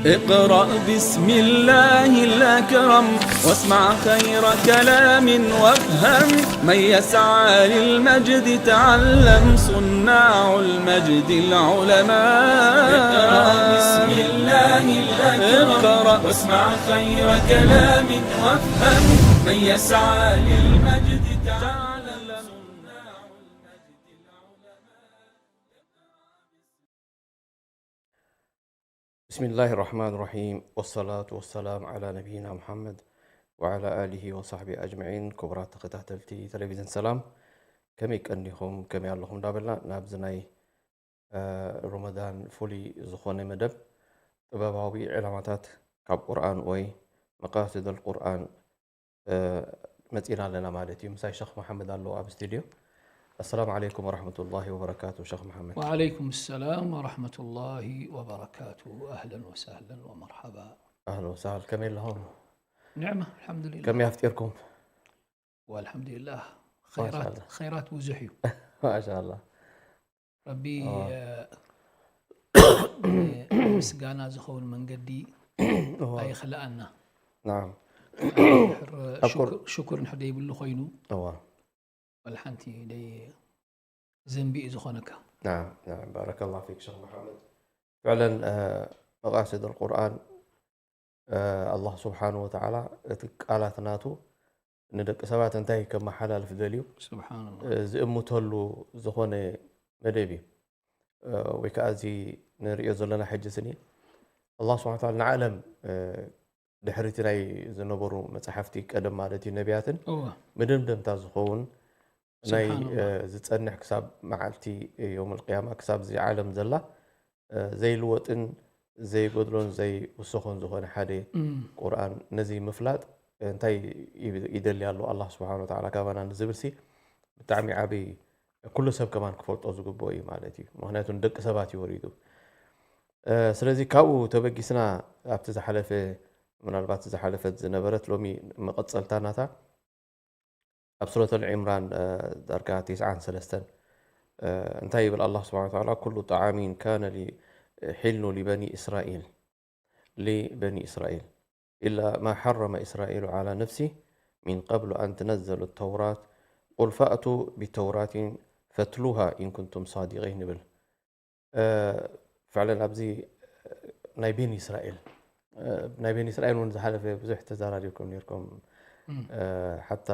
اقرأ باسم الله الأكرم، واسمع خير كلام وافهم. من يسعى للمجد تعلم، صناع المجد العلماء. اقرأ باسم الله الأكرم، اقرأ. واسمع خير كلام وافهم. من يسعى للمجد تعلم، صناع المجد العلماء. بسم الله الرحمن الرحيم، والصلاة والسلام على نبينا محمد وعلى آله وصحبه أجمعين። ክቡራት ተኸታተልቲ ቴሌቪዥን ሰላም፣ ከመይ ቀኒኹም፣ ከመይ ኣለኹም እንዳበልና ናብዚ ናይ እ፣ ሮመዳን ፍሉይ ዝኾነ መደብ ጥበባዊ ዕላማታት ካብ ቁርኣን ወይ መቃሲድ ኣልቁርኣን እ፣ መፂና ኣለና ማለት እዩ። ምሳይ ሸኽ መሓመድ ኣለዉ ኣብ ስቱድዮ። ኣሰላሙ ዓለይኩም ወረሕመቱላሂ ወበረካቱ ሸኽ መሓመድ። وعليكم السلام ورحمة الله وبركاته. أهلا وسهلا ومرحبا. ኣህለን ወሳህል፣ ከመይ ኣለኹም? نعمة الحمد لله. ከመይ ኣፍጢርኩም? والحمد لله. خيرات ማሻኣላ። خيرات ብዙሕ እዩ። ማሻኣላ። ረቢ ኣዋ። እ፣ ምስጋና ዝኸውን መንገዲ እዋ። ኣይኽልኣና። ናዓም። ድሕር ኣብ ሽኩር- ሽኩር እንድሕር ደይብሉ ኮይኑ እዋ። ወላ ሓንቲ ደይ ዘንቢ እዩ ዝኾነካ። ናዓም፣ ናዓም። ባረከላሁ ፊክ ሸኽ መሓመድ። ፍዕለን እ፣ መቃሲድ ኣልቁርኣን እ፣ ኣላህ ስብሓን ወተዓላ እቲ ቃላት ናቱ ንደቂ ሰባት እንታይ ከመሓላልፍ ደልዩ ስብሓንላ። እ፣ ዝእምተሉ ዝኾነ መደብ እዩ። እ፣ ወይ ከዓ እዚ ንሪኦ ዘለና ሕጂ ስኒ ኣላህ ስብሓን ወተዓላ ንዓለም እ፣ ድሕሪ እቲ ናይ ዝነበሩ መፅሓፍቲ ቀደም ማለት እዩ ነቢያትን እወ መደምደምታ ዝኸውን ናይ ስብሓንላ። እ፣ ዝፀንሕ ክሳብ መዓልቲ ዮም ልቅያማ ክሳብ እዚ ዓለም ዘላ እ፣ ዘይልወጥን ዘይጎድሎን ዘይውሰኾን ዝኾነ ሓደ እም፣ ቁርኣን ነዚ ምፍላጥ እንታይ ይ- ይደሊ ኣሎ ኣላህ ስብሓን ወተዓላ ካባና ንዝብል ሲ ብጣዕሚ ዓብይ ኩሉ ሰብ ከማን ክፈልጦ ዝግብኦ እዩ ማለት እዩ። ምክንያቱ ንደቂ ሰባት እዩ ወሪዱ። እ፣ ስለዚ ካብኡ ተበጊስና ኣብቲ ዝሓለፈ ምናልባት ዝሓለፈት ዝነበረት ሎሚ መቐፀልታ ናታ ኣብ ሱረት ኣል ዕምራን እ፣ ዳርጋ تسعة وثلاثين እ፣ እንታይ ይብል ኣላህ ስብሓን ወተዓላ ኩሉ ጣዓሚን ካነ ሊ- ሒሉ ሊበኒ እስራኤል ሊበኒ እስራኤል ኢላ ማ ሓረመ እስራኤሉ ዓላ ነፍሲ ሚን ቀብሉ ኣን ትነዘሉ ተውራት ቁል ፈእቱ ቢተውራቲን ፈትሉሃ ኢን ኩንቱም ሳዲቂን ይብል። እ፣ ፍዕለን ኣብዚ ናይ ቤኒ እስራኤል እ፣ ናይ ቤኒ እስራኤል እውን ዝሓለፈ ብዙሕ ተዘራሪብኩም ነርኩም። እም፣ እ፣ ሓታ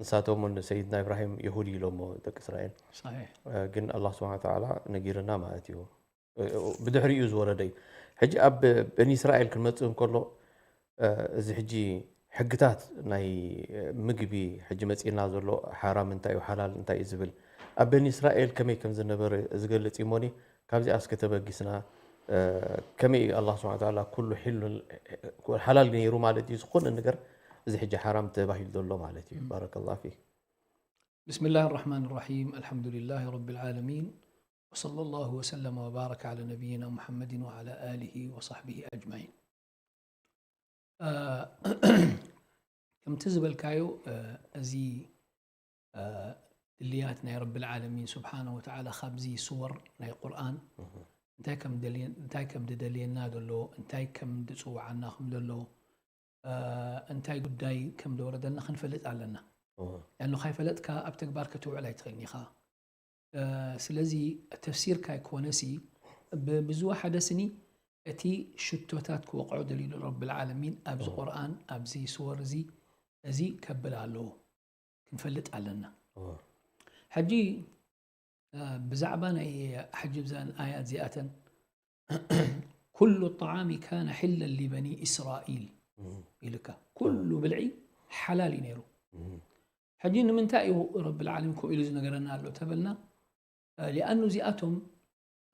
ንሳቶም እውን ሰይድና ኢብራሂም የሁዲ ኢሎሞ ደቂ እስራኤል ሰሒሕ። እ፣ ግን ኣላህ ስብሓን ወተዓላ ነጊርና ማለት እዩ። እ፣ ብድሕሪኡ ዝወረደ እዩ። ሕጂ ኣብ በኒ እስራኤል ክንመፅእ እንከሎ እ፣ እዚ ሕጂ ሕግታት ናይ ምግቢ ሕጂ መፂእና ዘሎ ሓራም እንታይ እዩ ሓላል እንታይ እዩ ዝብል ኣብ በኒ እስራኤል ከመይ ከም ዝነበረ ዝገልፅ እዩሞኒ። ካብዚኣ እስከ ተበጊስና እ፣ ከመይ እዩ ኣላህ ስብሓን ወተዓላ ኩሉ ሒሉ ሓላል ነይሩ ማለት እዩ ዝኾነ ነገር እዚ ሕጂ ሓራም ተባሂሉ ዘሎ ማለት እዩ። ባረከላሁ ፊክ። بسم الله الرحمن الرحيم. الحمد لله رب العالمين. وصلى الله وسلم وبارك على نبينا محمد وعلى آله وصحبه أجمعين. እ፣ ከምቲ ዝበልካዮ እ፣ እዚ እ፣ ድልያት ናይ ረቢ ልዓለሚን ስብሓነ ወተዓላ ካብዚ ስወር ናይ ቁርኣን እንታይ ከም ደልየ- እንታይ ከም ድደልየና ዘሎ እንታይ ከም ድፅውዓና ከም ዘሎ እ፣ እንታይ ጉዳይ ከም ደወረደልና ክንፈልጥ ኣለና። እዎ። ያኑ ካይፈለጥካ ኣብ ተግባር ከተውዕል ኣይትኽእልን ኢኻ። እ፣ ስለዚ ተፍሲርካ ኣይኮነሲ ብ- ብዝወሓደ ስኒ እቲ ሽቶታት ክወቕዖ ደሊሉ ረቢ ልዓለሚን ኣብዚ እዎ። ቁርኣን ኣብዚ ስወር እዚ እዚ ከብል ኣለዎ ክንፈልጥ ኣለና። እዎ። ሕጂ እ፣ ብዛዕባ ናይ ሕጂ ብዘን ኣያት እዚኣተን ኩሉ ጣዓሚ ካነ ሕለን ሊበኒ እስራኢል እም። ኢልካ ኩሉ ብልዒ ሓላል እዩ ነይሩ። እም። ሕጂ ንምንታይ እዩ ረቢ ልዓለሚን ከምኡ ኢሉ ዝነገረና ኣሎ ተበልና እ፣ ሊኣኑ እዚኣቶም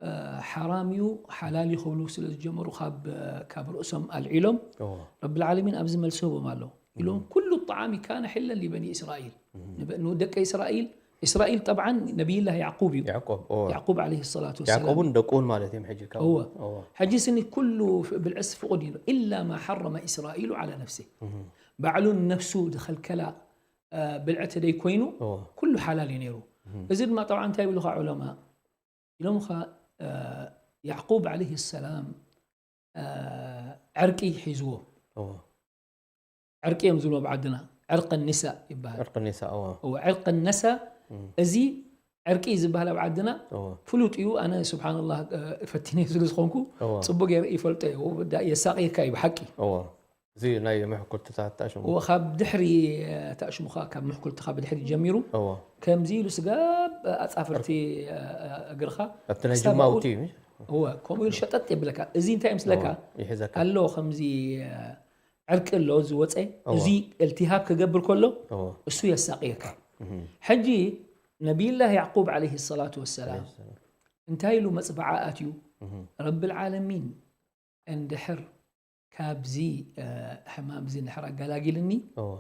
እ፣ ሓራም እዩ ሓላል እዩ ክብሉ ስለ ዝጀመሩ ካብ እ፣ ካብ ርእሶም ኣልዒሎም እዎ። ረቢ ልዓለሚን ኣብዚ መልሲ ህቦም ኣሎ ኢሎም ኩሉ ጣዓሚ ካነ ሕለን ሊበኒ እስራኢል ንበ- ንደቂ እስራኤል እስራኤል ጠብዓን ነቢይላህ ያዕቁብ እዩ። ያዕቆብ እዎ። ያዕቁብ ዓለይሂ ሰላቱ ወሰላም ያዕቆብን ደቁን ማለት እዮም ሕጂ ካብ እወ። እዎ። ሕጂ ስኒ ኩሉ ፍ- ብልዕሲ ፍቑድ እዩ ኢላ ማ ሓረመ እስራኤሉ ዓላ ነፍሲ እም። ባዕሉ ነፍሱ ዝኸልከላ እ፣ ብልዕቲ ደይ ኮይኑ እዎ። ኩሉ ሓላል እዩ ነይሩ። እዚ ድማ ጠብዓ እንታይ ይብሉኻ ዑለማ ኢሎምኻ እ፣ ያዕቁብ ዓለይሂ ሰላም እ፣ ዕርቂ ሒዝዎ። እዎ። ዕርቂ እዮም ዝብሎ ብዓድና። ዕርቂ ኒሳ ይበሃል። ዕርቂ ኒሳ፣ እዎ። እዎ፣ ዕርቂ ነሳ፣ እም። እዚ ዕርቂ ዝበሃል ኣብ ዓድና እዎ። ፍሉጥ እዩ። ኣነ ስብሓንላህ፣ እ፣ ፈቲነ ስለ ዝኾንኩ እዎ። ጽቡቅ ገይረ ይፈልጦ እዩ። ዳ-፣ የሳቅየካ እዩ ብሓቂ። እዎ። እዚ ናይ ምሕኩልትታት ኣሽሙ። እዎ፣ ካብ ድሕሪ፣ እ፣ ታሽሙኻ፣ ካብ ምሕኩልትኻ ብድሕሪ ጀሚሩ እዎ። ከምዚ ኢሉ ስጋብ ኣጻፍርቲ፣ እ፣ እ፣ እግርኻ ኣብቲ ናይ ክሳብ ጅማው ኣብኡ እቲ እዩ። እወ፣ ከምኡ ኢሉ ሸጠጥ የብለካ። እዚ እንታይ ምስለካ እዎ፣ ይሕዘካ። ኣሎ ከምዚ፣ እ፣ ዕርቂ ኣሎ ዝወፀ፣ እዎ። እዚ እልትሃብ ክገብር ከሎ እዎ። እሱ የሳቅየካ። እህም። ሕጂ ነቢይላህ ያዕቁብ ዓለይሂ ሰላቱ ወሰላም እንታይ ኢሉ መፅበዓ ኣትዩ? እህም። ረብል ዓለሚን እንድሕር ካብዚ፣ እ፣ ሕማም እዚ እንድሕር ኣገላጊልኒ እዎ።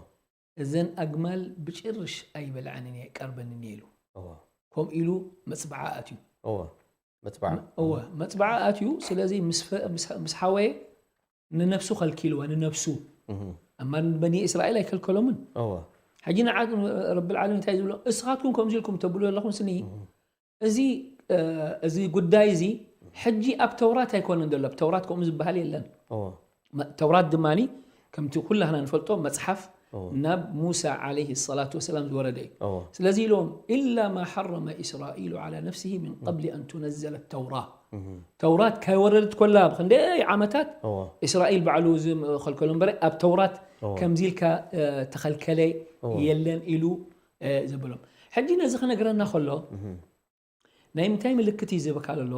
እዘን ኣግማል ብጭርሽ ኣይበልዐንን እየ፣ ቀርበንን እየ ኢሉ። እዎ። ከምኡ ኢሉ መፅበዓ ኣትዩ። እዎ። መፅበዓ። እወ፣ መፅበዓ ኣትዩ። ስለዚ ምስ ፈ-፣ ምስ፣ ምስ ሓወየ ንነፍሱ ከልኪልዋ፣ ንነፍሱ። እህም። ኣማ ንበኒ እስራኤል ኣይከልከሎምን። እዎ። ሕጂ ንዓ ረብል ዓለሚን እንታይ ዝብሎ? እስኻትኩም ከምዚ ኢልኩም ተብሉ ዘለኹም ስኒ፣ እህም። እዚ፣ እ፣ እዚ ጉዳይ እዚ ሕጂ ኣብ ተውራት ኣይኮነን ዘሎ። ኣብ ተውራት ከምኡ ዝበሃል የለን። እዎ። መ-፣ ተውራት ድማኒ ከምቲ ኩላህና ንፈልጦ መጽሓፍ እዎ። ናብ ሙሳ ዓለይሂ ሰላቱ ወሰላም ዝወረደ እዩ። እዎ። ስለዚ ኢሎም ኢላ ማ ሓረመ ኢስራኢሉ ዓላ ነፍሲሂ ምን ቀብሊ ኣን ቱነዘለ ተውራ። እህም። ተውራት ካይወረደት ኮላ ብክንደይ ዓመታት እዎ። እስራኤል ባዕሉ ዝኸልከሎ እምበር ኣብ ተውራት እዎ። ከምዚ ኢልካ፣ እ፣ ተኸልከለ እዎ። የለን ኢሉ፣ እ፣ ዘበሎም። ሕጂ ነዚ ክነግረና ከሎ እህም። ናይ ምንታይ ምልክት እዩ ዝህበካ ዘሎ?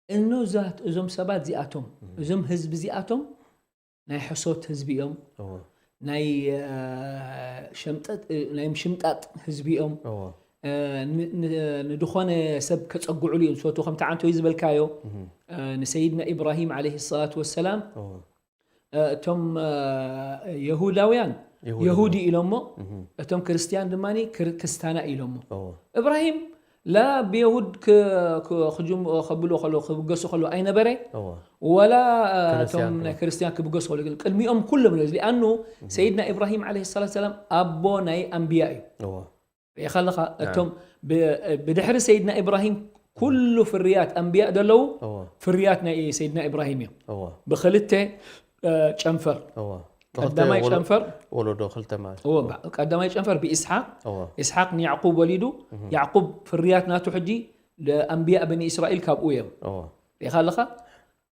እኖ ዛት-፣ እዞም ሰባት እዚኣቶም፣ እዞም ህዝቢ እዚኣቶም ናይ ሕሶት ህዝቢ እዮም። እዎ። ናይ፣ እ፣ ሸምጠጥ፣ እ፣ ናይ ምሽምጣጥ ህዝቢ እዮም። እዎ። እ፣ ን-፣ ን-፣ ንድኾነ ሰብ ከጸግዕሉ እዮም ዝፈትዉ። ከምቲ ዓንቶይ ዝበልካዮ፣ እህም። እ፣ ንሰይድና ኢብራሂም ዓለይሂ ሰላቱ ወሰላም፣ እዎ። እ፣ እቶም፣ እ፣ የሁዳውያን ይሁዲ የሁዲ እሞ። ኢሎሞ፣ እህም። እቶም ክርስትያን ድማ ክር-፣ ክስታና ኢሎሞ። እዎ። እብራሂም ላ ብየሁድ ክ-፣ ክ-፣ ክጅም-፣ ከብሎ ከሎ፣ ክብገሱ ከሎ ኣይነበረ፣ እዎ። ወላ፣ እ፣ ክርስትያን እቶም ከሎ። ናይ ክርስትያን ክብገሱ ከሎ፣ ግን ቅድሚኦም ኩሎም፣ ሊኣኑ ሰይድና ኢብራሂም ዓለይሂ ሰላቱ ሰላም ኣቦ ናይ ኣንብያ እዩ። እዎ። ርኢኻ ኣለኻ፣ እቶም ብ-፣ ብድሕሪ ሰይድና ኢብራሂም ኩሉ ፍርያት ኣንብያ ዘለዉ እዎ። ፍርያት ናይ ሰይድና ኢብራሂም እዮም። እዎ። ብክልተ፣ እ፣ ጨንፈር። እዎ። ቀዳማይ ብክልተ ወለ-፣ ጨንፈር ወለዶ ክልተ ማለት። እዎ፣ ብ-፣ ቀዳማይ ጨንፈር ብኢስሓቅ፣ እዎ። ኢስሓቅ ንያዕቁብ ወሊዱ፣ ያዕቁብ ፍርያት ናቱ ሕጂ ኣንብያ በኒ እስራኤል ካብኡ እዮም። እዎ። ርኢኻ ኣለኻ?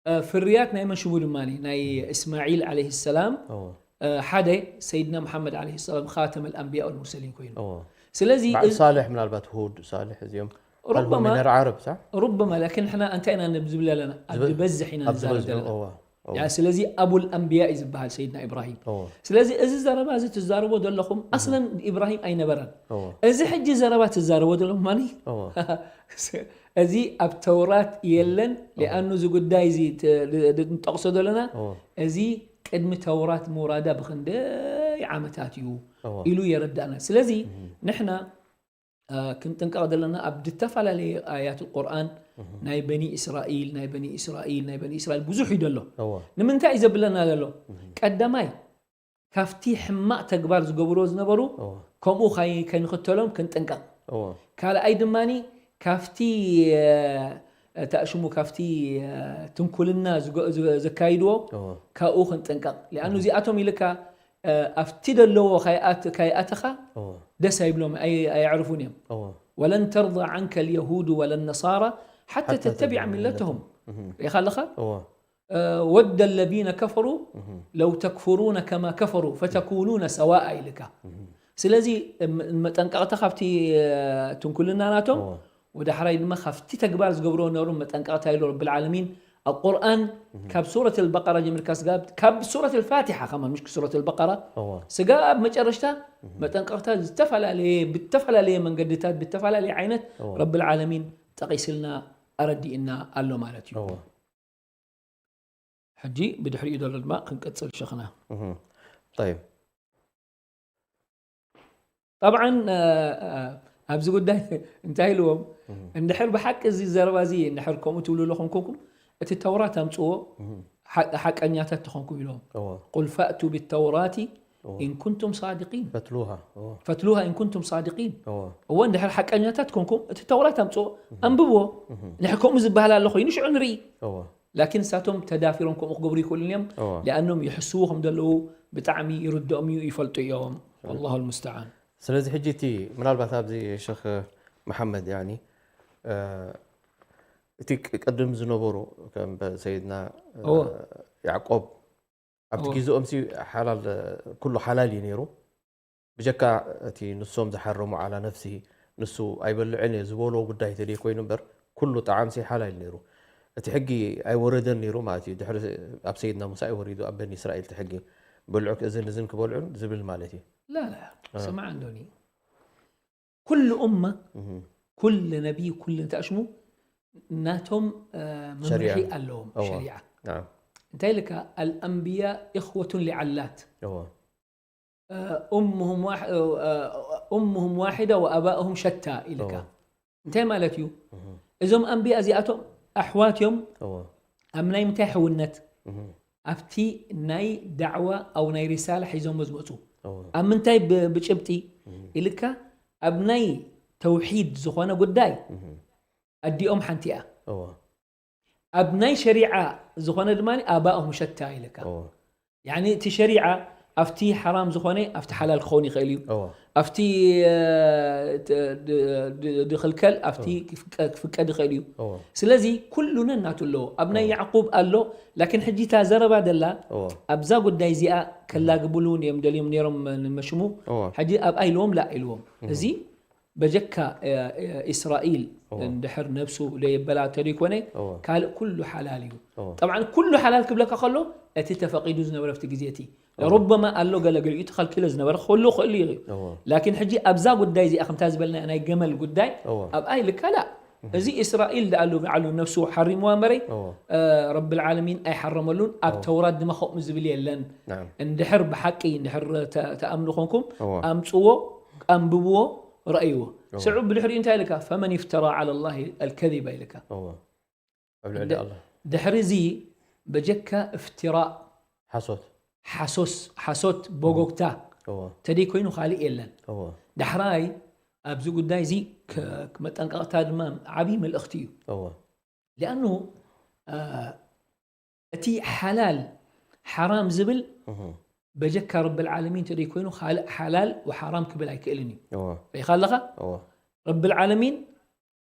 እ፣ ፍርያት ናይ መን ሽሙ ድማ ናይ እስማዒል ዓለይሂ ሰላም፣ እዎ። እ፣ ሓደ ሰይድና መሓመድ ዓለይሂ ሰላም ኻተመል ኣንብያ ወልሙርሰሊን ኮይኑ። እዎ። ስለዚ በዓል እዚ ሳልሕ ምናልባት ሁድ ሳልሕ እዚኦም ሩበማ ካልሆም ሚነር ዓረብ፣ ሳሕ? ሩበማ፣ ላኪን ንሕና እንታይ ኢና ንብ-፣ ዝብል ኣለና? ኣብ ዝብ-፣ ዝበዝሕ ኢና ኣብ ንዛረብ ዝበዝሑ፣ ዘለና። እዎ፣ እዎ። ያ፣ ስለዚ ኣቡል ኣንብያ እዩ ዝበሃል ሰይድና ኢብራሂም። እዎ። ስለዚ እዚ ዘረባ እዚ ትዛረቦ ዘለኹም ኣስለን ኢብራሂም ኣይነበረን። እዎ። እዚ ሕጂ ዘረባ ትዛረቦ ዘለኹም ማን እዩ? እዎ። እዚ ኣብ ተውራት የለን። ሊኣኑ እዚ ጉዳይ እዚ ት-፣ ድ-፣ ድ-፣ ንጠቕሶ ዘለና እዎ። እዚ ቅድሚ ተውራት ምውራዳ ብክንደይ ዓመታት እዩ እዎ። ኢሉ የረዳእና። ስለዚ ንሕና፣ እ፣ ክንጥንቀቕ ዘለና ኣብ ዝተፈላለየ ኣያት ቁርኣን ናይ በኒ እስራኤል፣ ናይ በኒ እስራኤል፣ ናይ በኒ እስራኤል ብዙሕ እዩ ዘሎ። እዎ። ንምንታይ እዩ ዘብለና ዘሎ? ቀዳማይ ካብቲ ሕማቕ ተግባር ዝገብርዎ ዝነበሩ እዎ። ከምኡ ካይ-፣ ከይንኽተሎም ክንጥንቀቕ። እዎ። ካልኣይ ድማኒ ካብቲ፣ እ፣ እታ ሽሙ ካብቲ፣ እ፣ ትንኩልና ዝገ-፣ ዝ-፣ ዘካይድዎ እዎ። ካብኡ ክንጥንቀቕ። ሊኣኑ እዚኣቶም ኢልካ፣ እ፣ ኣብቲ ደለዎ ካይኣት-፣ ካይኣተኻ እዎ። ደስ ኣይብሎም፣ ኣይ-፣ ኣየዕርፉን እዮም። እዎ። ወለን ተርዳ ዓንከ ልየሁዱ ወለን ነሳራ ሓተ ሓታ ተተቢዐ ተተቢዐ ሚለተሁም። ሪኢኻ ኣለኻ? እዎ። እ፣ ወደ ለዚነ ከፈሩ ለው ተክፍሩነ ከማ ከፈሩ ፈተኩኑነ ሰዋኣ ኢልካ። ስለዚ፣ ም-፣ መጠንቀቕታ ካብቲ፣ እ፣ ትንኩልና ናቶም እዎ። ወደ ሓራይ ድማ ካብቲ ተግባር ዝገብርዎ ነበሩ መጠንቀቕታ ኢሉ ረብል ዓለሚን ኣብ ቁርኣን ካብ ሱረት ኣልበቀራ ጀሚርካ ስጋብ፣ ካብ ሱረት ኣልፋቲሓ ከማን፣ ምሽ ሱረት ኣልበቀራ እዎ። ስጋብ መጨረሽታ መጠንቀቕታ ዝተፈላለየ፣ ብተፈላለየ መንገድታት፣ ብተፈላለየ ዓይነት እዎ። ረብል ዓለሚን ጠቒስልና ኣረዲእና ኣሎ ማለት እዩ። እዎ። ሕጂ ብድሕሪኡ ዘሎ ድማ ክንቅጽል ሸኽና። እህ። ጠይብ። ጠብዓን፣ እ፣ እ፣ ኣብዚ ጉዳይ እንታይ ኢልዎም? እንድሕር ብሓቂ እዚ ዘረባ እዚ እንድሕር ከምኡ ትብሉ ኣለኹም ኮንኩም፣ እቲ ተውራት ኣምጽዎ፣ ሓ-፣ ሓቀኛታት ተኾንኩም ኢልዎም። እዎ። ቁል ፈእቱ ብተውራቲ ኢን ኩንቱም ሳዲቂን። ፈትሉሃ። እዎ። ፈትሉሃ ኢን ኩንቱም ሳዲቂን። እዎ። እዎ፣ እንድሕር ሓቀኛታት ኮንኩም፣ እቲ ተውራት ኣምጽዎ፣ ኣንብብዎ። እንድሕር ከምኡ ዝበሃል ኣሎ ኮይኑ፣ ሽዑ ንርኢ። እዎ። ላኪን ንሳቶም ተዳፊሮም ከምኡ ክገብሩ ይኽእሉን እዮም። እዋ። ሊኣኖም ይሕስዉ ከም ዘለዉ ብጣዕሚ ይርድኦም እዩ፣ ይፈልጡ እዮም። ወላሁ ልሙስተዓን። ስለዚ ሕጂ እቲ ምናልባት ኣብዚ ሸኽ መሓመድ፣ ያኒ፣ እ፣ እቲ ቅ-፣ ቅድም ዝነበሩ ከም በ-፣ ሰይድና፣ እ፣ እዎ። ያዕቆብ ኣብቲ እዎ። ግዜኦም ሲ ሓላል፣ እ፣ ኩሉ ሓላል እዩ ነይሩ። ብጀካ እቲ ንሶም ዝሓረሙ ዓላ ነፍሲ ንሱ ኣይበልዕን እየ ዝበሎ ጉዳይ ተደይ ኮይኑ እምበር ኩሉ ጣዕም ሲ ሓላል ነይሩ። እቲ ሕጊ ኣይወረደን ነይሩ ማለት እዩ። ድሕሪ ኣብ ሰይድና ሙሳ እዩ ወሪዱ ኣብ በኒ እስራኤል እቲ ሕጊ። ብልዑ እዝን እዝን ክበልዑን ዝብል ማለት እዩ። لا لا اه. سمع عندوني. ኩሉ ኡማ፣ እህ። ኩሉ ነቢ፣ ኩሉ እንታይ ሽሙ ናቶም፣ እ፣ መምርሒ ሸሪዓ። ኣለዎም፣ እዋ። ሸሪዓ። ናም። እንታይ ኢልካ? الأنبياء إخوة لعلات. እዋ። እ፣ أمهم واح-، እ፣ أمهم واحدة وآباؤهم شتى ኢልካ። እዋ። እንታይ ማለት እዩ? እህ። እዞም ኣንብያ እዚኣቶም ኣሕዋት እዮም። እዋ። ኣብ ናይ ምንታይ ሕውነት? እህ። ኣብቲ ናይ ዳዕዋ ኣው ናይ ሪሳላ ሒዞሞ ዝመጹ። እዋ። ኣብ ምንታይ ብ-፣ ብጭብጢ እህ። ኢልካ? ኣብ ናይ ተውሒድ ዝኾነ ጉዳይ እህ። ኣዲኦም ሓንቲ እያ። እዋ። ኣብ ናይ ሸሪዓ ዝኾነ ድማ ኣባኦም ሸታ ኢልካ። እዋ። ያኒ እቲ ሸሪዓ ኣብቲ ሓራም ዝኾነ ኣብቲ ሓላል ክኸውን ይኽእል እዩ። እዋ። ኣብቲ፣ እ፣ ት-፣ ድ-፣ ድ-፣ ድኽልከል ኣብቲ እዋ። ክፍቀ-፣ ክፍቀድ ይኽእል እዩ። እዋ። ስለዚ ኩሉ ነናቱ ኣለዎ። ኣብ ናይ እዋ። ያዕቁብ ኣሎ፣ ላኪን ሕጂ እታ ዘረባ ደላ እዋ። ኣብዛ ጉዳይ እዚኣ ከላግብሉ እውን እዮም ደልዮም ነይሮም ንመሽሙ። እዋ። ሕጂ ኣብኣ ኢልዎም ላ ኢልዎም። እህ። እዚ በጀካ፣ እ፣ እ፣ እስራኤል እዎ። እንድሕር ነብሱ ለየበላ ተደይኮነ፣ እዎ። ካልእ ኩሉ ሓላል እዩ። እዎ። ጠብዓን ኩሉ ሓላል ክብለካ ከሎ፣ እቲ ተፈቒዱ ዝነበረ ኣብቲ ግዜ እቲ። እዎ። ሩበማ ኣሎ ገለ ገሊኡ ተኸልኪለ ዝነበረ ክህሉ ይኽእል እዩ። እዎ። ላኪን ሕጂ ኣብዛ ጉዳይ እዚኣ፣ ከምታ ዝበልና ናይ ገመል ጉዳይ፣ እዎ። ኣብኣ ኢልካ ላ። እህ። እዚ እስራኤል ደኣሉ ባዕሉ ነብሱ ሓሪምዋ እምበረይ፣ እዎ። እ፣ ረብል ዓለሚን ኣይሓረመሉን። ኣብ እዎ። ተውራት ድማ ከምኡ ዝብል የለን። ናም። እንድሕር ብሓቂ፣ እንድሕር ተ-፣ ተኣምኑ ኮንኩም፣ እዎ። ኣምጽዎ፣ ኣንብብዎ፣ ረእይዎ። እዎ። ስዑ ብድሕሪኡ እንታይ ኢልካ? ፈመን ይፍተራ ዓላ ላሂ ኣልከዚባ ኢልካ። እዎ። ኣብ ልዕሊ ድ-፣ ኣላህ። ድሕሪ እዚ በጀካ እፍትራእ፣ ሓሶት። ሓሶስ-፣ ሓሶት፣ እዎ። ቦጎግታ እዎ። ተደይ ኮይኑ ካልእ የለን። እዎ። ዳሕራይ ኣብዚ ጉዳይ እዚ ከ-፣ መጠንቀቕታ ድማ ዓብዪ መልእኽቲ እዩ። እዎ። ሊኣኑ፣ እ፣ እቲ ሓላል ሓራም ዝብል እህ። በጀካ ረብል ዓለሚን እንተደይ ኮይኑ ካልእ ሓላል ወሓራም ክብል ኣይክእልን እዩ። እዎ። ርኢኻ ኣለኻ? እዎ። ረብል ዓለሚን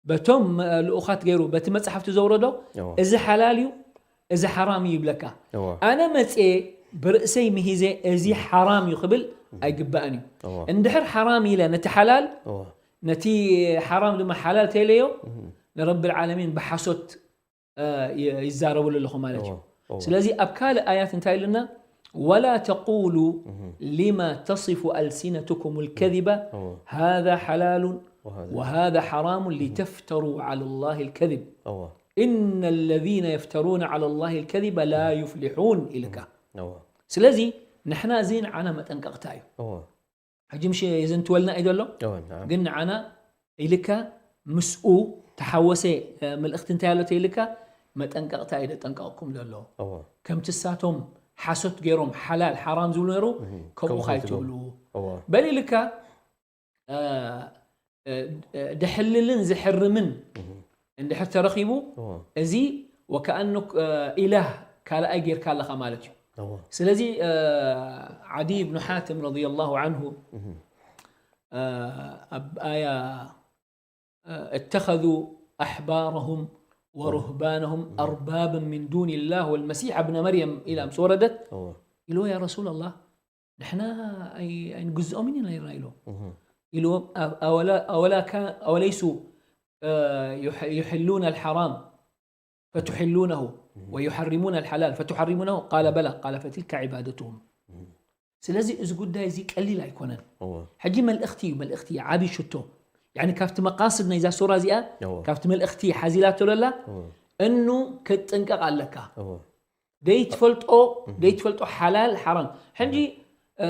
በቶም፣ እ፣ ልኡኻት ገይሩ በቲ መጽሓፍቲ ዘውረዶ እዎ። እዚ ሓላል እዩ፣ እዚ ሓራም እዩ ይብለካ። እዎ። ኣነ መጽየ ብርእሰይ ምሂዘ እዚ እህ። ሓራም እዩ ክብል እህ። ኣይግባእን እዩ። እዎ። እንድሕር ሓራም ኢለ ነቲ ሓላል፣ እዎ። ነቲ ሓራም ድማ ሓላል ተይለዮ፣ እህ። ንረብል ዓለሚን ብሓሶት እ፣ ይ-፣ ይዛረብሉ ኣለኹ ማለት እዩ። እዎ፣ እዎ። ስለዚ ኣብ ካልእ ኣያት እንታይ ኢሉና? "ወላ ተቁሉ እህ። ሊማ ተሲፉ ኣልሲነቱኩም ልከዚባ እዎ። ሃዛ ሓላሉን ወሃዛ ወሃዛ ሓራሙን እህ። ሊተፍተሩ ዓላ ላሂ ልከዚብ። እዎ። ኢነ ለዚነ የፍተሩነ ዓላ ላሂ ልከዚበ ላ ዩፍሊሑን" ኢልካ። እዎ። ስለዚ ንሕና እዚ ንዓና መጠንቀቕታ እዩ። እዎ። ሕጂ ምሽ የዘንትወልና እዩ ዘሎ? እወ፣ ናዓም። ግን ንዓና ኢልካ ምስኡ ተሓወሰ፣ እ፣ መልእኽቲ እንታይ ኣሎ ተይልካ መጠንቀቕታ እዩ ደጠንቀቕኩም ዘሎ። እወ። ከምቲ እሳቶም ሓሶት ገይሮም ሓላል ሓራም ዝብሉ ነይሩ፣ እህ፣ ከምኡ ከምኡ ካይትብሉ። ከይትብሉ። እወ። በል ኢልካ፣ እ፣ እ፣ እ፣ ደሕልልን ዝሕርምን እህ። እንድሕር ተረኺቡ፣ እዎ። እዚ ወከኣኑ፣ እ፣ ኢላህ ካልኣይ ጌርካ ኣለኻ ማለት እዩ። እዎ። ስለዚ፣ እ፣ ዓዲ ብኑ ሓትም ረዲየላሁ ዓንሁ፣ እህ። እ፣ ኣብ ኣያ፣ እ፣ "እተኸዙ ኣሕባረሁም ወሩህባነሁም እህ። ኣርባበን ሚን ዱኒላህ ወልመሲሕ እብነ መርየም" ኢላ ምስ ወረደት፣ እዎ። ኢልዎ፣ "ያ ረሱለላህ፣ ንሕና ኣይ-፣ ኣይንግዝኦምን ኢና ነይርና" ኢልዎም። እህ። ኢልዎም፣ "ኣብ-፣ ኣወላ-፣ ኣወላ ካ-፣ ኣወለይሱ፣ እ፣ ዩሕ-፣ ዩሕሉነ ኣልሓራም ፈቱሕሉነሁ እህ። ወዩሓሪሙነ ኣልሓላል ፈቱሓሪሙነሁ?" ቃለ፣ "በላ።" ቃለ፣ "ፈትልከ ዒባደትሁም።" እህ። ስለዚ እዚ ጉዳይ እዚ ቀሊል ኣይኮነን። እወ። ሕጂ መልእኽቲ እዩ፣ መልእኽቲ ዓቢ ሽቶ። ያኒ ካብቲ መቃስድ ናይዛ ሱራ እዚኣ፣ እወ። ካብቲ መልእኽቲ ሓዚላቶ ለላ፣ እወ። እኑ ክትጥንቀቕ ኣለካ። እወ። ደይትፈልጦ፣ እህ። ደይትፈልጦ ሓላል ሓራም። ሕጂ፣ እህ። እ፣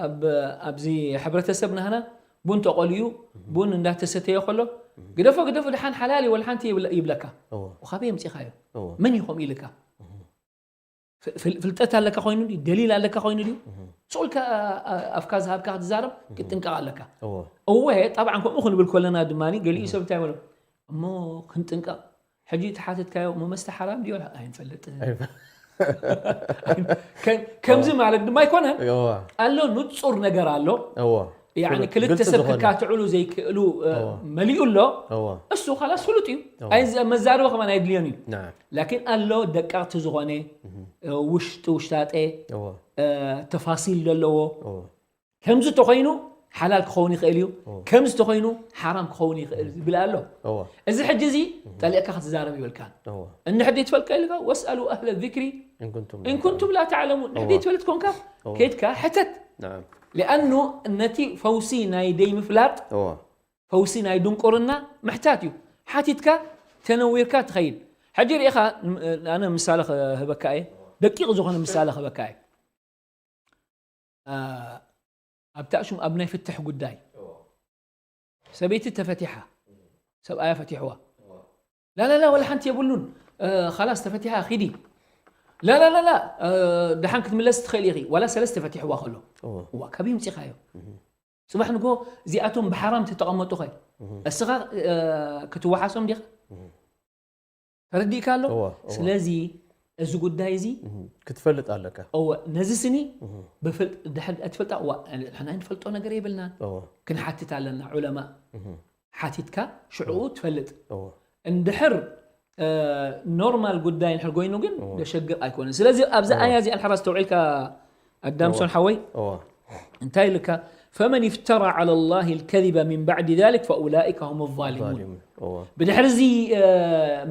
ኣብ፣ ኣብዚ ሕብረተሰብ ናህና ቡን ተቆልዩ፣ እህ። ቡን እንዳተሰተየ ከሎ፣ እህ። "ግደፎ፣ ግደፎ፣ ደሓን ሓላል እዩ፣ ወላ ሓንቲ" ይብለ-፣ ይብለካ። እወ። ወካበይ የምጺኻዮ? እወ። መን ኢኹም ኢልካ? እህ። ፍ-፣ ፍል-፣ ፍልጠት ኣለካ ኮይኑ ድዩ? ደሊል ኣለካ ኮይኑ ድዩ? እህ። ስቕ ኢልካ ኣ-፣ ኣ-፣ ኣፍካ ዝሃብካ ክትዛረብ እህ። ክትጥንቀቕ ኣለካ። እወ። እወ፣ ጠብዓን ከምኡ ክንብል ከለና ድማ፣ ገሊኡ እህ። ሰብ እንታይ ይብሎ? እሞ ክንጥንቀቕ፣ ሕጂ እቲ ሓተትካዮ፣ "እሞ መስተ ሓራም ድዩ?" ኣይንፈልጥን። ከም-፣ ከምዚ ማለት ድማ ኣይኮነን። እዋ። ኣሎ፣ ንጹር ነገር ኣሎ። እዋ። ያኒ ግል-፣ ክልተ ግልጺ ሰብ ዝኾነ። ክካትዕሉ ዘይክእሉ፣ እ፣ እዋ። መሊኡ ኣሎ። እዋ። እሱ ኻላስ ፍሉጥ እዩ። እዋ። ኣይ-፣ መዛረቢ ከማን ኣይድልዮን እዩ። ናም። ላኪን ኣሎ ደቀቕቲ ዝኾነ፣ እህ። እ፣ ውሽጢ ውሽጣጤ፣ እዋ። እ፣ ተፋሲል ዘለዎ። እዋ። ከምዚ ተኾይኑ ሓላል ክኸውን ይኽእል እዩ፣ እዎ። ከምዚ ተኾይኑ ሓራም ክኸውን ይኽእል እዩ ዝብል ኣሎ። እዎ። እዚ ሕጂ እዚ እህ። ጠሊቕካ ክትዛረብ ይብልካን። እዎ። እንድሕር ዘይትፈልጥ ኢልካ፣ "ወስኣሉ ኣህለ ዚክሪ ኢን ኩንቱም ኢን ላ ኩንቱም ላ ተዕለሙን." እንድሕር እዎ። ዘይትፈልጥ ኮንካ፣ እዎ። ከይድካ ሕተት። ናም። ሊኣኑ ነቲ ፈውሲ ናይ ደይምፍላጥ፣ እዎ። ፈውሲ ናይ ድንቁርና ምሕታት እዩ። ሓቲትካ ተነዊርካ ትኸይድ። ሕጂ ርኢኻ፣ ን-፣ ኣነ ምሳሌ ክህበካ እየ። ደቂቕ ዝኾነ ምሳሌ ክህበካ እየ። ኣ፣ ኣብቲ ኣሽም ኣብ ናይ ፍትሕ ጉዳይ እዎ። ሰበይቲ ተፈቲሓ፣ እዎ። ሰብኣያ ፈቲሕዋ። እዎ። "ላላላ፣ ዋላ ሓንቲ የብሉን፣ እ፣ ኻላስ ተፈቲሓ፣ ኺዲ። ላላላላ፣ እ፣ ደሓን ክትምለስ ትኽእል ኢኺ፣ ዋላ ሰለስተ ፈቲሕዋ ከሎ." እዎ። እዋ፣ ካበይ ምጺኻዮ? እህ። ጽባሕ ንጎ እዚኣቶም ብሓራም ተተቐመጡ ኸ? እህ። እስኻ፣ እ፣ ክትወሓሶም ዲኻ? እህ። ተረዲእካ ኣሎ? እወ፣ እወ። ስለዚ እዚ ጉዳይ እዚ እህ፣ ክትፈልጥ ኣለካ። እወ፣ ነዚ ስኒ እህ። ብፍል-፣ ድሕር ትፈልጣ፣ እዋ፣ ንሕና ንፈልጦ ነገር የብልናን። እወ። ክንሓትት ኣለና፣ ዑለማ እህ። ሓቲትካ ሽዑኡ እወ። ትፈልጥ። እወ። እንድሕር፣ እ፣ ኖርማል ጉዳይ እንድሕር ኮይኑ ግን እወ። ደሸግር ኣይኮነን። ስለዚ ኣብዛ እወ። ኣያ እዚኣ እንድሕር ኣስተውዒልካ ኣዳምሶን እወ። ሓወይ፣ እወ። እንታይ ኢልካ? "ፈመን ኢፍተራ ዐለ ላሂ ልከዚበ ሚን ባዕዲ ዛሊክ ፈኡላኢከ ሁም ዛሊሙን." ዛሊሙን። እወ። ብድሕሪ እዚ፣ እ፣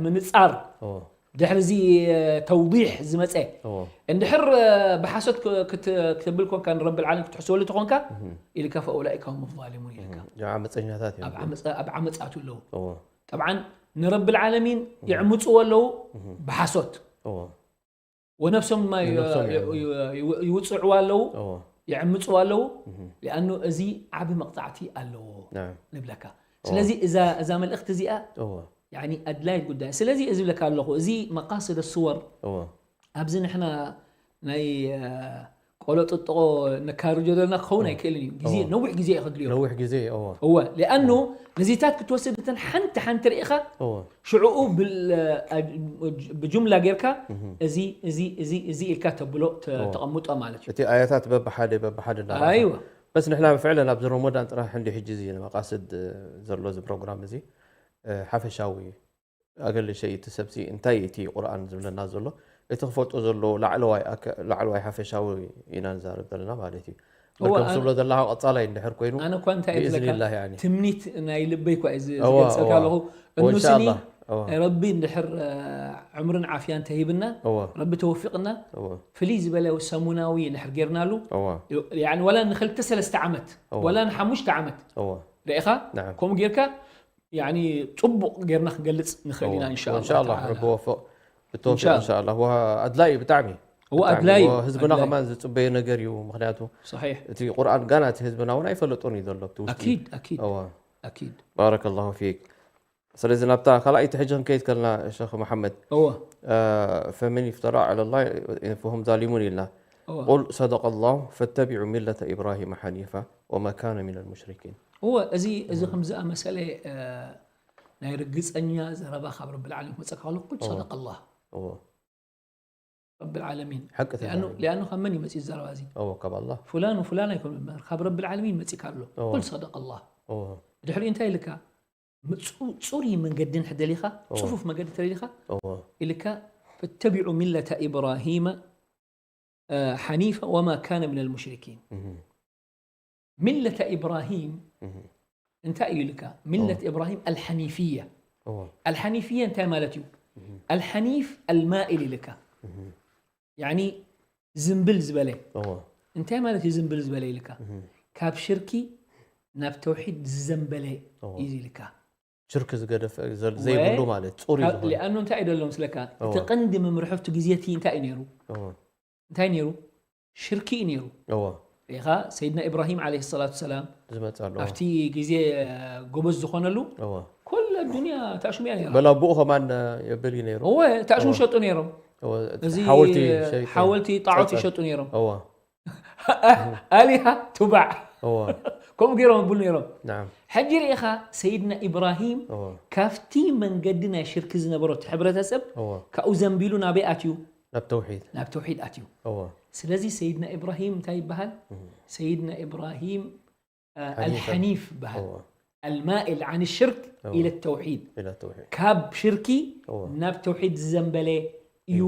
ምንጻር፣ እወ። ድሕሪ እዚ፣ እ፣ ተውዲሕ ዝመጸ፣ እወ። እንድሕር፣ እ፣ ብሓሶት ክ-፣ ክት-፣ ክትብል ኮንካ፣ ንረብል ዓለሚን ክትሕስበሉ ተኾንካ፣ እህ። ኢልካ፣ "ፈኡላኢከ ሁም ዛሊሙን" ኢልካ። እህ። እዚኦም ዓመፀኛታት እዮም። ኣብ ዓመፀ-፣ ኣብ ዓመፃቱ ኣለዉ። እወ። ጠብዓን ንረብል ዓለሚን እህ። የዕምፅዎ ኣለዉ እህ። ብሓሶት። እወ። ወነፍሶም ድማ ይ-፣ ንነፍሶም ይ-፣ የዕምፁ። ይ-፣ ይ-፣ ይውፅዕዋ ኣለዉ፣ እዎ። የዕምፅዋ ኣለዉ። እህ። ሊኣኑ እዚ ዓቢ መቕጻዕቲ ኣለዎ ናም። ንብለካ። እዎ። ስለዚ እዛ፣ እዛ መልእኽቲ እዚኣ እዎ። ያኒ ኣድላይት ጉዳይ። ስለዚ እዚ ዝብለካ ኣለኹ፣ እዚ መቃስድ ስወር እዎ። ኣብዚ ንሕና ናይ፣ እ፣ ቆሎ ጥጥቖ ነካርጆ ዘለና ክኸውን እዎ። ኣይክእልን እዩ። ግዜ፣ እዎ። ነዊሕ ግዜ እዩ ከድልዮ። ነዊሕ ግዜ፣ እዎ። እወ፣ ሊኣኑ እዎ። ነዚታት ክትወስድ እንተን ሓንቲ ሓንቲ ርኢኻ እዎ። ሽዑኡ ብል-፣ እ፣ ብጅምላ ጌርካ እህ። እዚ፣ እዚ፣ እዚ፣ እዚ ኢልካ ተብሎ ተ-፣ እዎ። ተቐምጦ ማለት እዩ። እቲ ኣያታት በብሓደ፣ በብሓደ እናረኣኻ። ኣይዋ። በስ ንሕና ብፍዕለን ኣብዚ ረመዳን ጥራሕ እንዲ ሕጂ እዚ ንመቃስድ ዘሎ እዚ ፕሮግራም እዚ፣ እ፣ ሓፈሻዊ ኣገለሸይ እቲ ሰብሲ እንታይ እቲ ቁርኣን ዝብለና ዘሎ፣ እቲ ክፈልጦ ዘለዎ ላዕለዋይ ኣከ-፣ ላዕለዋይ ሓፈሻዊ ኢና ንዛረብ ዘለና ማለት እዩ። እወ፣ መርከም ኣነ፣ ዝብሎ ዘለኻ ቀጻላይ እንድሕር ኮይኑ፣ ኣነ እኳ እንታይ እየ ዝብለካ፣ ብኢዝኒላህ ያኒ። ትምኒት ናይ ልበይ እኳ እየ ዝ-፣ እወ፣ ዝገልጸልካ እወ። ኣለኹ። እወ፣ እንስኒ፣ እንሻኣላህ። እወ። ረቢ እንድሕር፣ እ፣ ዕምርን ዓፍያን ተሂብና፣ እወ። ረቢ ተወፊቕና፣ እወ። ፍልይ ዝበለ ሰሙናዊ እንድሕር ጌርናሉ፣ እወ። ያኒ ወላ ንኽልተ ሰለስተ ዓመት፣ እወ። ወላ ንሓሙሽተ ዓመት፣ እወ። ርኢኻ? ናዓም። ከምኡ ጌርካ፣ ያኒ ጽቡቕ ጌርና ክንገልጽ ንኽእል ኢና፣ እወ። እንሻኣላህ እንሻኣላህ፣ ተዓላ። ረቢ ወፍቕ። ብተውፊቕ እንሻኣላህ። እንሻኣላህ። ወ-፣ ኣድላይ ብጣዕሚ። እወ፣ ብጣዕሚ። ኣድላይ፣ ወ-፣ ህዝብና ኣድላይ። ከማን ዝጽበዮ ነገር እዩ። ምኽንያቱ፣ ሰሒሕ። እቲ ቁርኣን ጋና እቲ ህዝብና እውን ኣይፈለጦን እዩ ዘሎ፣ ኣብቲ ውሽጢ። ኣኪድ፣ ኣኪድ። እወ። ኣኪድ። ባረከላሁ ፊክ። ስለዚ ናብታ ካልኣይቲ ሕጂ ክንከይድ ከለና፣ ሸኽ መሓመድ፣ እወ። እ፣ ፈመን ይፍተራ ዐለላህ ፈሁም ዛሊሙን ኢልና። እወ። ቁል ሰደቀላህ ፈተቢዑ ሚለተ ኢብራሂመ ሐኒፋ ወማ ካነ ሚነል ሙሽሪኪን። እወ፣ እዚ፣ እዚ እም። ከም ዝኣመሰለ፣ እ፣ ናይ ርግጸኛ ዘረባ ካብ ረብል ዓለሚን ክመጸካ ከሎ፣ ቁል እወ። ሰደቀላህ። እወ። ረብል ዓለሚን። ሓቂ ሊኣኑ፣ ተዛሪቡ። ሊኣኑ ካብ መን እዩ መጺኡ ዘረባ እዚ? እወ፣ ካብ ኣላህ። ፉላን ወፉላን ኣይኮነን እምበር፣ ካብ ረብል ዓለሚን መጺእካ ኣሎ። እወ። ቁል ሰደቀላህ። እወ። ብድሕሪኡ እንታይ ኢልካ? ምጹ-፣ ጽሩይ መንገዲ እንድሕር ደሊኻ፣ እወ። ጽፉፍ መንገዲ ተደሊኻ፣ እወ። ኢልካ፣ ፈተቢዑ ሚለተ ኢብራሂመ፣ እ፣ ሐኒፈ ወማ ካነ ሚነል ሙሽሪኪን። እህ። ሚለተ ኢብራሂም እህ። እንታይ እዩ ኢልካ? ሚለት እወ። ኢብራሂም ኣልሐኒፍያ። እወ። ኣልሐኒፍያ እንታይ ማለት እዩ? እህ። ኣልሐኒፍ ኣልማኢል ኢልካ። እህ። ያኒ ዝምብል ዝበለ። እወ። እንታይ ማለት እዩ ዝምብል ዝበለ ኢልካ? እህ። ካብ ሽርኪ ናብ ተውሒድ ዝዘንበለ እወ። እዩ ኢልካ። ሽርክ ዝገደፈ ዘል-፣ ወ-፣ ዘይብሉ ማለት፣ ጽሩይ ካብ፣ ዝኾነ። ሊኣኑ እንታይ እዩ ደሎ ምስለካ? እወ። እቲ ቀንዲ መምርሒ ኣብቲ ግዜ እቲ እንታይ እዩ ነይሩ? እወ። እንታይ ነይሩ? ሽርኪ እዩ ነይሩ። እወ። ሪኢኻ፣ ሰይድና ኢብራሂም ዓለይሂ ሰላቱ ሰላም ዝመጽእ ኣሎ። ኣብቲ ግዜ ጎበዝ ዝኾነሉ፣ እወ። ኩሉ ኣዱንያ ተኣሽሙ እያ ነይራ። በል ኣቦኡ ከማን የብል እዩ ነይሩ። እወ፣ ተኣሽሙ እወ። ይሸጡ ነይሮም። እወ፣ እዚ ሓወልቲ ሸይጡ። ሓወልቲ ጣዖት ጸጸ-፣ ይሸጡ ነይሮም። እወ። ኣሊሃ ቱባዕ። እወ። ከምኡ ገይሮም ይብሉ ነይሮም። ናዓም። ሕጂ ርኢኻ ሰይድና ኢብራሂም እወ ካብቲ መንገዲ ናይ ሽርክ ዝነበሮ እቲ ሕብረተሰብ እወ ካብኡ ዘንቢሉ ናበይ ኣትዩ? ናብ ተውሒድ ናብ ተውሒድ ኣትዩ። እወ ስለዚ ሰይድና ኢብራሂም እንታይ ይበሃል? ሰይድና ኢብራሂም አ፣ ሓኒፈን። ኣልሐኒፍ ይበሃል። እወ ኣልማኢል ዓን ሽርክ እወ ኢለ ተውሒድ፣ ኢለ ተውሒድ ካብ ሽርኪ እወ ናብ ተውሒድ ዝዘንበለ እዩ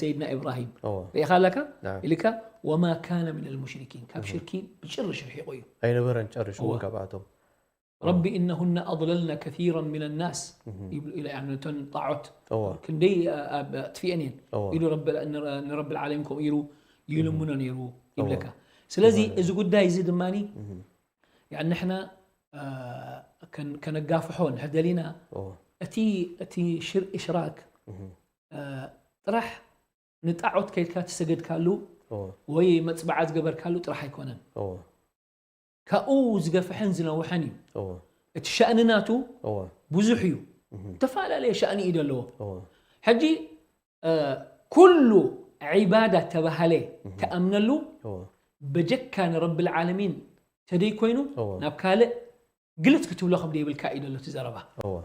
ሰይድና ኢብራሂም። እወ ርኢኻ ኣለካ ናም ኢልካ ወማ ካነ ምን ልሙሽሪኪን፣ ካብ ሽርኪ ብጭርሽ ርሒቑ እዩ። ኣይነበረን ጨርሹ እውን እወ። ካብኣቶም ረቢ እነሁነ ኣضለልና ከሲራን ምን ናስ ይብሉ ኢለ፣ ያኒ እተን ጣዖት እወ ክንደይ አ- አ- ኣጥፊአን እየን እወ ኢሉ ረቢ- ንረ- ንረቢ ዓለሚን ከምኡ ኢሉ ይልምኖ ነይሩ ይብለካ። ስለዚ እዚ ጉዳይ እዚ ድማ ንሕና ከነጋፍሖ እንድሕር ደሊና እወ እቲ እቲ ሽር እሽራክ ጥራሕ ንጣዖት ከይድካ ትሰገድካሉ እወ ወይ መፅባዓ ዝገበርካሉ ጥራሕ ኣይኮነን። እወ ካብኡ ዝገፍሐን ዝነውሐን እዩ። እወ እቲ ሸእኒ ናቱ እወ ብዙሕ እዩ። ዝተፈላለየ ሸእኒ እዩ ዘለዎ። እወ ሕጂ ኩሉ ዒባዳ ተባሃለ ተኣምነሉ እወ በጀካ ንረብል ዓለሚን ተደይ ኮይኑ እወ ናብ ካልእ ግልጽ ክትብሎ ከም ደይብልካ እዩ ዘሎ እቲ ዘረባ። እወ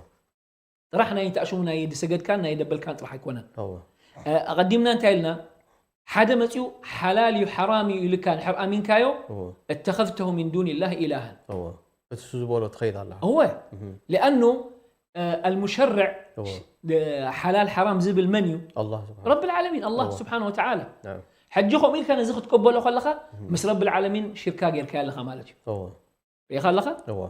ጥራሕ ናይ ተኣሽሙ ናይ ድሰገድካን ናይ ደበልካን ጥራሕ ኣይኮነን። እወ ኣቐዲምና እንታይ ኢልና? ሓደ መፂኡ ሓላል እዩ ሓራም እዩ ኢልካ እንድሕር ኣሚንካዮ እወ እተኸዝተሁ ሚን ዱን ላህ ኢላሃን እወ እቲ እሱ ዝበሎ ትኸይድ ኣላ እወ ሊኣኑ ኣልሙሸርዕ እወ ሓላል ሓራም ዝብል መን እዩ? ኣላህ ስብሓን ረብል ዓለሚን ኣላህ እወ። ስብሓን ወተዓላ። ናም ሕጂ ከምኡ ኢልካ ነዚ ክትቀበሎ ከለኻ ምስ ረብል ዓለሚን ሽርካ ጌርካ ኣለኻ ማለት እዩ። እወ ርኢኻ ኣለኻ? እወ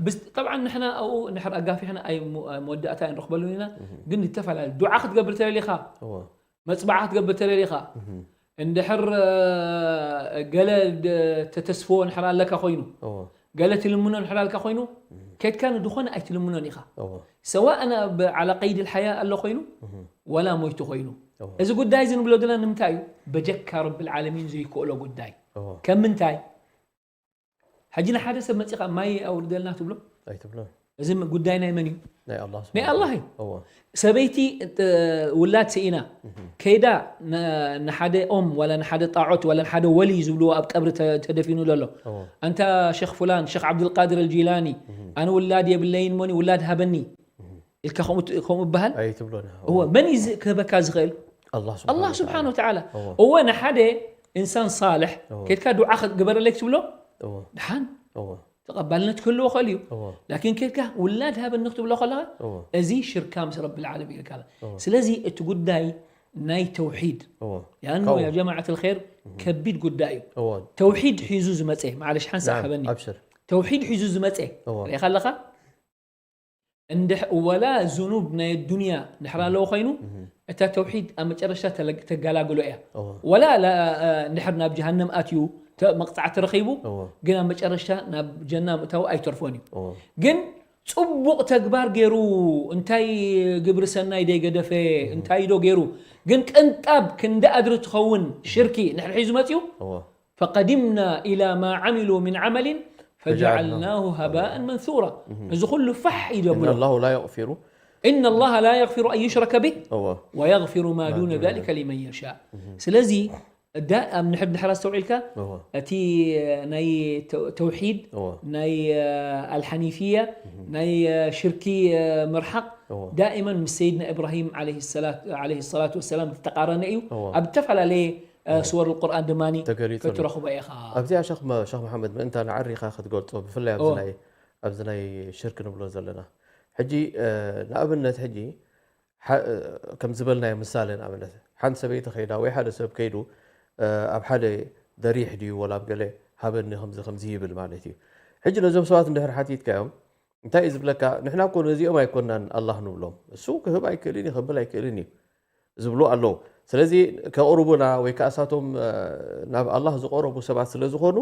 ብስ- ጠብዓን ንሕና ኣብኡ እንድሕር ኣጋፊሕና ኣይ ሙ- መወዳእታ ኣይንረኽበሉን ኢና። ግን ዝተፈላለዩ ዱዓ ክትገብር ተደሊኻ እወ መፅባዓ ክትገብር ተደሊኻ እንድሕር እ፣ ገለ ድ- ተተስፍዎ እንድሕር ኣለካ ኮይኑ እወ ገለ ትልምኖ እንድሕር ኣልካ ኮይኑ ከድካ ንድኾነ ኣይትልምኖን ኢኻ። እወ ሰዋእ ኣብ ዓላ ቀይድ ልሓያ ኣሎ ኮይኑ ወላ ሞይቱ ኮይኑ እወ እዚ ጉዳይ እዚ ንብሎ ዘለና ንምንታይ እዩ? በጀካ ረብል ዓለሚን ዘይክእሎ ጉዳይ እወ ከም ምንታይ? ሕጂ ንሓደ ሰብ መፂኻ ማይ ኣውርደልና ትብሎ? ኣይትብሎ እዚ ጉዳይ ናይ መን እዩ? ናይ ኣላህ ናይ ስብሓን ኣላህ እዩ። እወ ሰበይቲ እ፣ ውላድ ስኢና ከይዳ ን- ንሓደ ኦም ዋላ ንሓደ ጣዖት ዋላ ንሓደ ወሊ ዝብልዎ ኣብ ቀብሪ ተ- ተደፊኑ ዘሎ እወ ኣንታ ሸኽ ፉላን ሸኽ ዓብድልቃድር ኣልጂላኒ ኣነ ውላድ የብለይን ሞኒ ውላድ ሃበኒ ኢልካ ከምኡ ት- ከምኡ ይበሃል? ኣይትብሎን እወ መን እዩ ዝ- ክህበካ ዝኽእል? ኣላህ ኣላህ ስብሓን ስብሓን ወተዓላ። እወ እወ ንሓደ ኢንሳን ሳልሕ እወ ከድካ ዱዓ ግበረለይ ክትብሎ እወ ድሓን እወ ተቐባልነት ክህልዎ ኽእል እዩ። እወ ላኪን ከድካ ውላድ ሃበኒ ክትብሎ ከለኻ እወ እዚ ሽርካ ምስ ረብል ዓለሚን ኢልካ። እወ ስለዚ እቲ ጉዳይ ናይ ተውሒድ እወ ያኑ ካው- ያ ጀማዓት ልኸይር ከቢድ ጉዳይ እዩ። እወ ተውሒድ ሒዙ ዝመፀ ማለሽ ሓንሳ ናም ሓበኒ ኣብሽር ተውሒድ ሒዙ ዝመፀ እወ ርኢኻ ኣለኻ እንድሕ ወላ ዝኑብ ናይ ዱንያ እንድሕር ኣለዎ ኮይኑ እታ ተውሒድ ኣብ መጨረሽታ ተለ- ተገላግሎ እያ። እወ ወላ ላ- እንድሕር ናብ ጀሃነም ኣትዩ ተ- መቕፃዕቲ ረኺቡ እወ ግን ኣብ መጨረሽታ ናብ ጀና ምእታው ኣይተርፎን እዩ። እወ ግን ፅቡቕ ተግባር ገይሩ እንታይ ግብሪ ሰናይ ደይገደፈ እንታይ ዶ ገይሩ ግን ቅንጣብ ክንዲ ኣድሪ ትኸውን ሽርኪ እንድሕር ሒዙ መፅዩ እወ فقدمنا إلى ما عملوا من عمل فجعلناه هباء منثورا። እዚ ኩሉ ፋሕ እዩ إن ዘብሎ። الله لا يغفر إن الله لا يغفر أن يشرك به እወ ويغفر ما دون ذلك لمن يشاء። ስለዚ ዳ- ኣብ ንሕድ ድሕር ኣስተውዒልካ እወ እቲ ናይ ተው- ተውሒድ እወ ናይ ኣልሓኒፍያ ናይ ሽርኪ ምርሓቕ እወ ዳኢመን ምስ ሰይድና ኢብራሂም ዓለይሂ ሰላት- ዓለይሂ ሰላቱ ወሰላም ዝተቃረነ እዩ። እወ ኣብ ዝተፈላለየ ሱወር ቁርኣን ድማ ተገሊጹ ኣሎ። ክትረኽቦ ኢኻ። ኣብዚኣ ሸኽ መ- ሸኽ መሓመድ ምእንታ ንዓሪኻ ክትገልጾ ብፍላይ ኣብዚ እወ ናይ ኣብዚ ናይ ሽርክ ንብሎ ዘለና ሕጂ እ፣ ንኣብነት ሕጂ ሓ- እ፣ ከም ዝበልናዮ ምሳሌ ንኣብነት ሓንቲ ሰበይቲ ከይዳ ወይ ሓደ ሰብ ከይዱ እ፣ ኣብ ሓደ ደሪሕ ድዩ ወላ ኣብ ገለ ሃበኒ ከምዚ ከምዚ ይብል ማለት እዩ። ሕጂ ነዞም ሰባት እንድሕር ሓቲትካዮም እንታይ እዩ ዝብለካ? ንሕና እኮ ነዚኦም ኣይኮናን ኣላህ ንብሎም፣ እሱ ክህብ ኣይክእልን እዩ ከብል ኣይክእልን እዩ ዝብሉ ኣለዉ። ስለዚ ከቕርቡና ወይ ከኣ እሳቶም እ፣ ናብ ኣላህ ዝቐረቡ ሰባት ስለ ዝኾኑ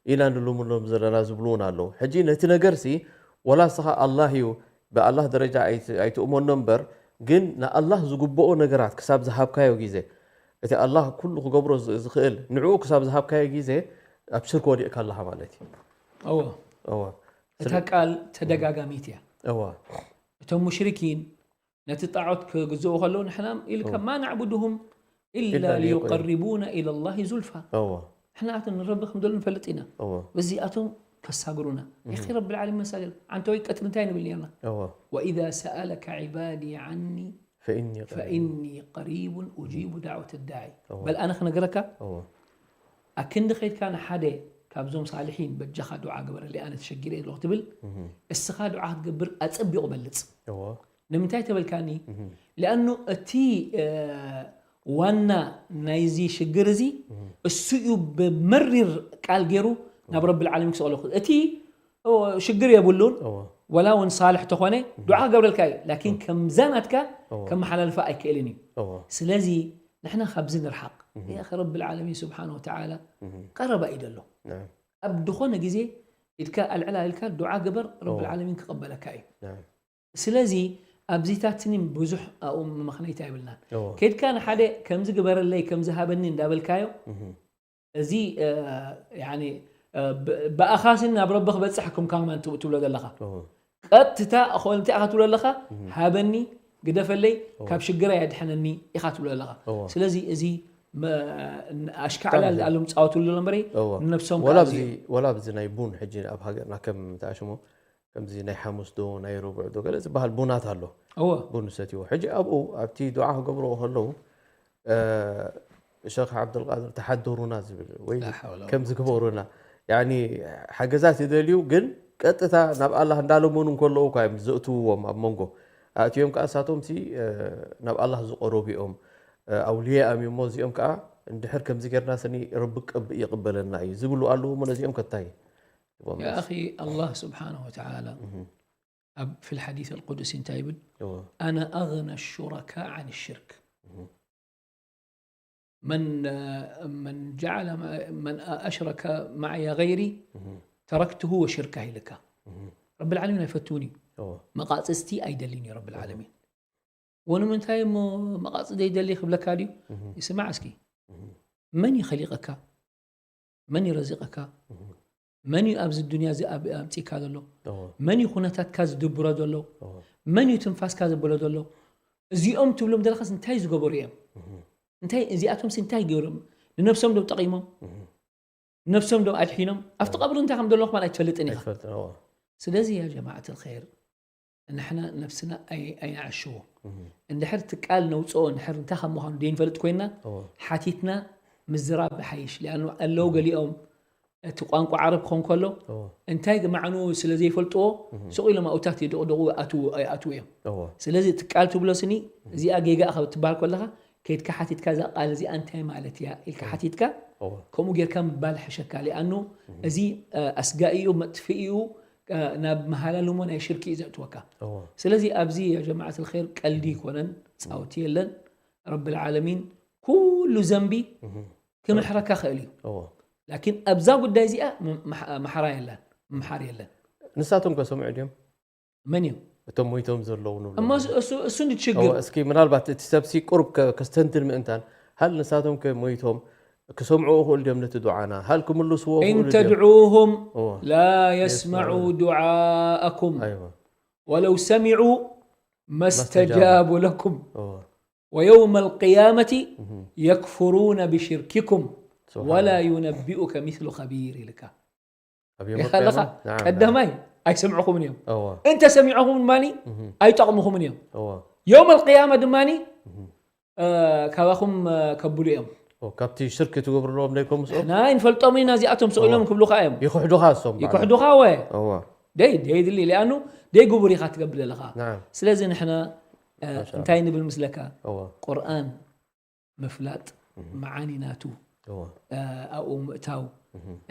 ኢና ንልምኖም ዘለና ዝብሉ እውን ኣለዉ። ሕጂ ነቲ ነገርሲ ወላ እስኻ ኣላህ እዩ ብኣላህ ደረጃ ኣይት- ኣይትእመኖ እምበር ግን ንኣላህ ዝግብኦ ነገራት ክሳብ ዝሃብካዮ ግዜ እቲ ኣላህ ኩሉ ክገብሮ ዝ- ዝኽእል ንዕኡ ክሳብ ዝሃብካዮ ግዜ ኣብ ሽርክ ወዲቕካ ኣለኻ ማለት እዩ። እወ እወ እታ ቃል ተደጋጋሚት እያ። እወ እቶም ሙሽሪኪን ነቲ ጣዖት ክግዝኡ ከለዉ ንሕና ኢልካ ማ ናዕቡድሁም ኢላ ኢላ ሊዩቀሪቡና ኢላ ላሂ ዙልፋ እወ ንሕና ኣቶም ንረቢ ከም ዘሎ ንፈልጥ ኢና። እወ በዚኣቶም ከሳግሩና። እኺ ረብል ዓለሚን መሳግር። ዓንተወይ ቀትሪ እንታይ ንብል ነርና? እወ وإذا سألك عبادي عني ፈኢኒ ቀሪብ فإني قريب أجيب دعوة الداعي. እወ በል ኣነ ክነግረካ፣ እወ ኣክንዲ ኸይድካ ንሓደ ካብዞም ሳልሒን በጃኻ ዱዓ ግበረለይ ኣነ ተሸጊረ ኣለኹ ትብል፣ እህ እስኻ ዱዓ ክትገብር ኣጸቢቑ በልጽ። እወ ንምንታይ ተበልካኒ? እህ ሊኣኑ እቲ እ፣ ዋና ናይዚ ሽግር እዚ እሱ እዩ ብመሪር ቃል ገይሩ ናብ ረብል ዓለሚን ክስቕሎ ክእል። እቲ እ፣ ሽግር የብሉን እወ ወላ እውን ሳልሕ ተኾነ ዱዓ ክገብረልካ እዩ፣ ላኪን ከምዛ ናትካ እወ ከመሓላልፋ ኣይክእልን እዩ። እወ ስለዚ ንሕና ካብዚ ንርሓቕ። ያኺ ረብል ዓለሚን ስብሓን ወተዓላ እህ ቀረባ እዩ ዘሎ። ናም ኣብ ዝኾነ ግዜ ኢድካ ኣልዕላ ኢልካ ዱዓ ግበር፣ ረብል ዓለሚን ክቐበለካ እዩ። ናም ስለዚ ኣብዚታትኒ ብዙሕ ኣብኡ መመኽነይታ የብልናን። እወ ከድካ ንሓደ ከምዚ ግበረለይ ከምዚ ሃበኒ እንዳበልካዮ እህ እዚ እ፣ ያኒ እ፣ ብ- ብኣኻሲ ናብ ረቢ ክበፅሕ ክም ካማን ትብ- ትብሎ ዘለኻ እወ ቀጥታ ኾ እንታይ ኢኻ ትብሎ ኣለኻ? ሃበኒ ግደፈለይ ካብ ሽግረይ ኣድሕነኒ ኢኻ ትብሎ ኣለኻ። እወ ስለዚ እዚ መ- ኣሽካዕላል ብጣዕሚ ኣሎም ፃወትሉ ዘሎ እምበሪ እወ ንነብሶም ወላ ከኣ ብዚ ወላ ብዚ ናይ ቡን ሕጂ ኣብ ሃገርና ከም ተኣሽሞ ከምዚ ናይ ሓሙስ ዶ ናይ ረቡዕ ዶ ገለ ዝበሃል ቡናት ኣሎ። እወ ቡን ሰትይዎ ሕጂ ኣብኡ ኣብቲ ዱዓ ክገብርዎ ከለዉ እ፣ ሸኽ ዓብዱልቃድር ተሓደሩና ዝብል ወይ ላ ሓውላ ከምዚ ክበሩና ያኒ ሓገዛት ይደልዩ ግን ቀጥታ ናብ ኣላህ እንዳለመኑ እንከለዉ እኳ እዮም ዘእትውዎም ኣብ መንጎ ኣእትዮም ከዓ እሳቶም ሲ እ፣ ናብ ኣላህ ዝቀረቡ እዮም እ፣ ኣውልያ እዮም እሞ እዚኦም ከዓ እንድሕር ከምዚ ጌርና ስኒ ረቢ ቅብ- ይቅበለና እዩ ዝብሉ ኣለዉ እሞ ነዚኦም ከታይ ይቦም يا أخي الله سبحانه وتعالى ኣብ في الحديث القدسي እንታይ ይብል? እዎ أنا أغنى الشركاء عن الشرك من من جعل من أشرك معي غيري تركته وشركه ኢልካ። ረብል ዓለሚን ኣይፈትውን እዩ። እዎ መቃጽስቲ ኣይደልን እዩ ረብል ዓለሚን። ወንምንታይ እሞ መቃጽ ዘይደሊ ክብለካ ድዩ? ይስማዕ እስኪ። መን እዩ ኸሊቐካ? መን እዩ ረዚቐካ? መን እዩ ኣብዚ ዱንያ እዚ ኣብ- ኣምጺእካ ዘሎ? እዎ መን እዩ ኩነታትካ ዝድብሮ ዘሎ? እዎ መን እዩ ትንፋስካ ዘበሎ ዘሎ? እዚኦም ትብሎም ዘለኻስ እንታይ ዝገበሩ እዮም? እንታይ እዚኣቶምሲ እንታይ ገይሮም? ንነብሶም ዶ ጠቒሞም? ንነብሶም ዶ ኣድሒኖም? ኣብቲ ቀብሪ እንታይ ከም ዘለኹም ኣይትፈልጥን ኢኻ። ኣይትፈልጥን እዎ ስለዚ ያ ጀማዓት ልኸይር ንሕና ነብስና ኣይ- ኣይንዓሽዎ። እንድሕር እቲ ቃል ነውፅኦ እንድሕር እንታይ ካብ ምዃኑ ደይንፈልጥ ኮይና እዎ ሓቲትና ምዝራብ ይሓይሽ። ሊኣኑ ኣለዉ ገሊኦም እቲ ቋንቋ ዓረብ ክኾን ከሎ እዎ እንታይ ማዕኑ ስለ ዘይፈልጥዎ ስቕ ኢሎም ኣውታት ይድቕድቑ ይኣትዉ ኣይኣትዉ እዮም። እዎ ስለዚ እቲ ቃል ትብሎ ስኒ እዚኣ ጌጋ ኢኻ ትበሃል ከለኻ ከይድካ ሓቲትካ እዛ ቃል እዚኣ እንታይ ማለት እያ ኢልካ ሓቲትካ እዎ ከምኡ ጌርካ ምባል ሕሸካ። ሊኣኑ እዚ እ፣ ኣስጋኢኡ መጥፍኢኡ እ፣ ናብ መሃላልሞ ናይ ሽርኪ እዩ ዘእትወካ። እዎ ስለዚ ኣብዚ ያ ጀማዓት ልኸይር ቀልዲ ይኮነን ፃውቲ የለን። ረብል ዓለሚን ኩሉ ዘንቢ ክምሕረካ ክእል እዩ። እዎ ላኪን ኣብዛ ጉዳይ እዚኣ ም- ምሕ- ምሓራ የለን ምምሓር የለን። ንሳቶም ከሰምዑ ድዮም መን እዩ እቶም ሞይቶም ዘለዉ ንብሎ እሞ እሱ- እሱ- እሱ እንድትሽግር እዎ እስኪ ምናልባት እቲ ሰብሲ ቁሩብ ከ- ከስተንትን ምእንታን ሃል ንሳቶም ከ ሞይቶም ክሰምዑ ክእል ድዮም ነቲ ዱዓና ሃል ክምልስዎ إن ክእሉ ድዮም تدعوهم እዎ لا يسمعوا دعاءكم ኣይዋ ولو سمعوا ما استجابوا لكم እዎ ويوم القيامة يكفرون بشرككم سبحان ولا ينبئك مثل خبير ኢልካ ኣብ ዮም ይኸለኻ ቅያማ ናዓም ቀዳማይ ኣይሰምዕኹምን እዮም። እዎ እንተ ሰሚዕኹም ድማኒ ኣይጠቕምኹምን እዮም። እዎ የውም ኣልቅያማ ድማኒ እ፣ ካባኹም እ፣ ከብሉ እዮም። እዎ ካብቲ ሽርክ ትገብርዎም ደይኮም ምስኦም ንሕና ኣይንፈልጦም ኢና እዚኣቶም ስቕ ኢሎም ክብሉኻ እዮም። ይክሕዱኻ እሶም በዓል ይክሕዱኻ ወ እዎ ደይ ደይ ድሊ ሊኣኑ ደይ ግቡር ኢኻ ትገብር ዘለኻ። ናዓም ስለዚ ንሕና እ፣ ማሻ እንታይ ንብል ምስለካ እዎ ቁርኣን ምፍላጥ መዓኒ ናቱ እዎ እ፣ ኣብኡ ምእታው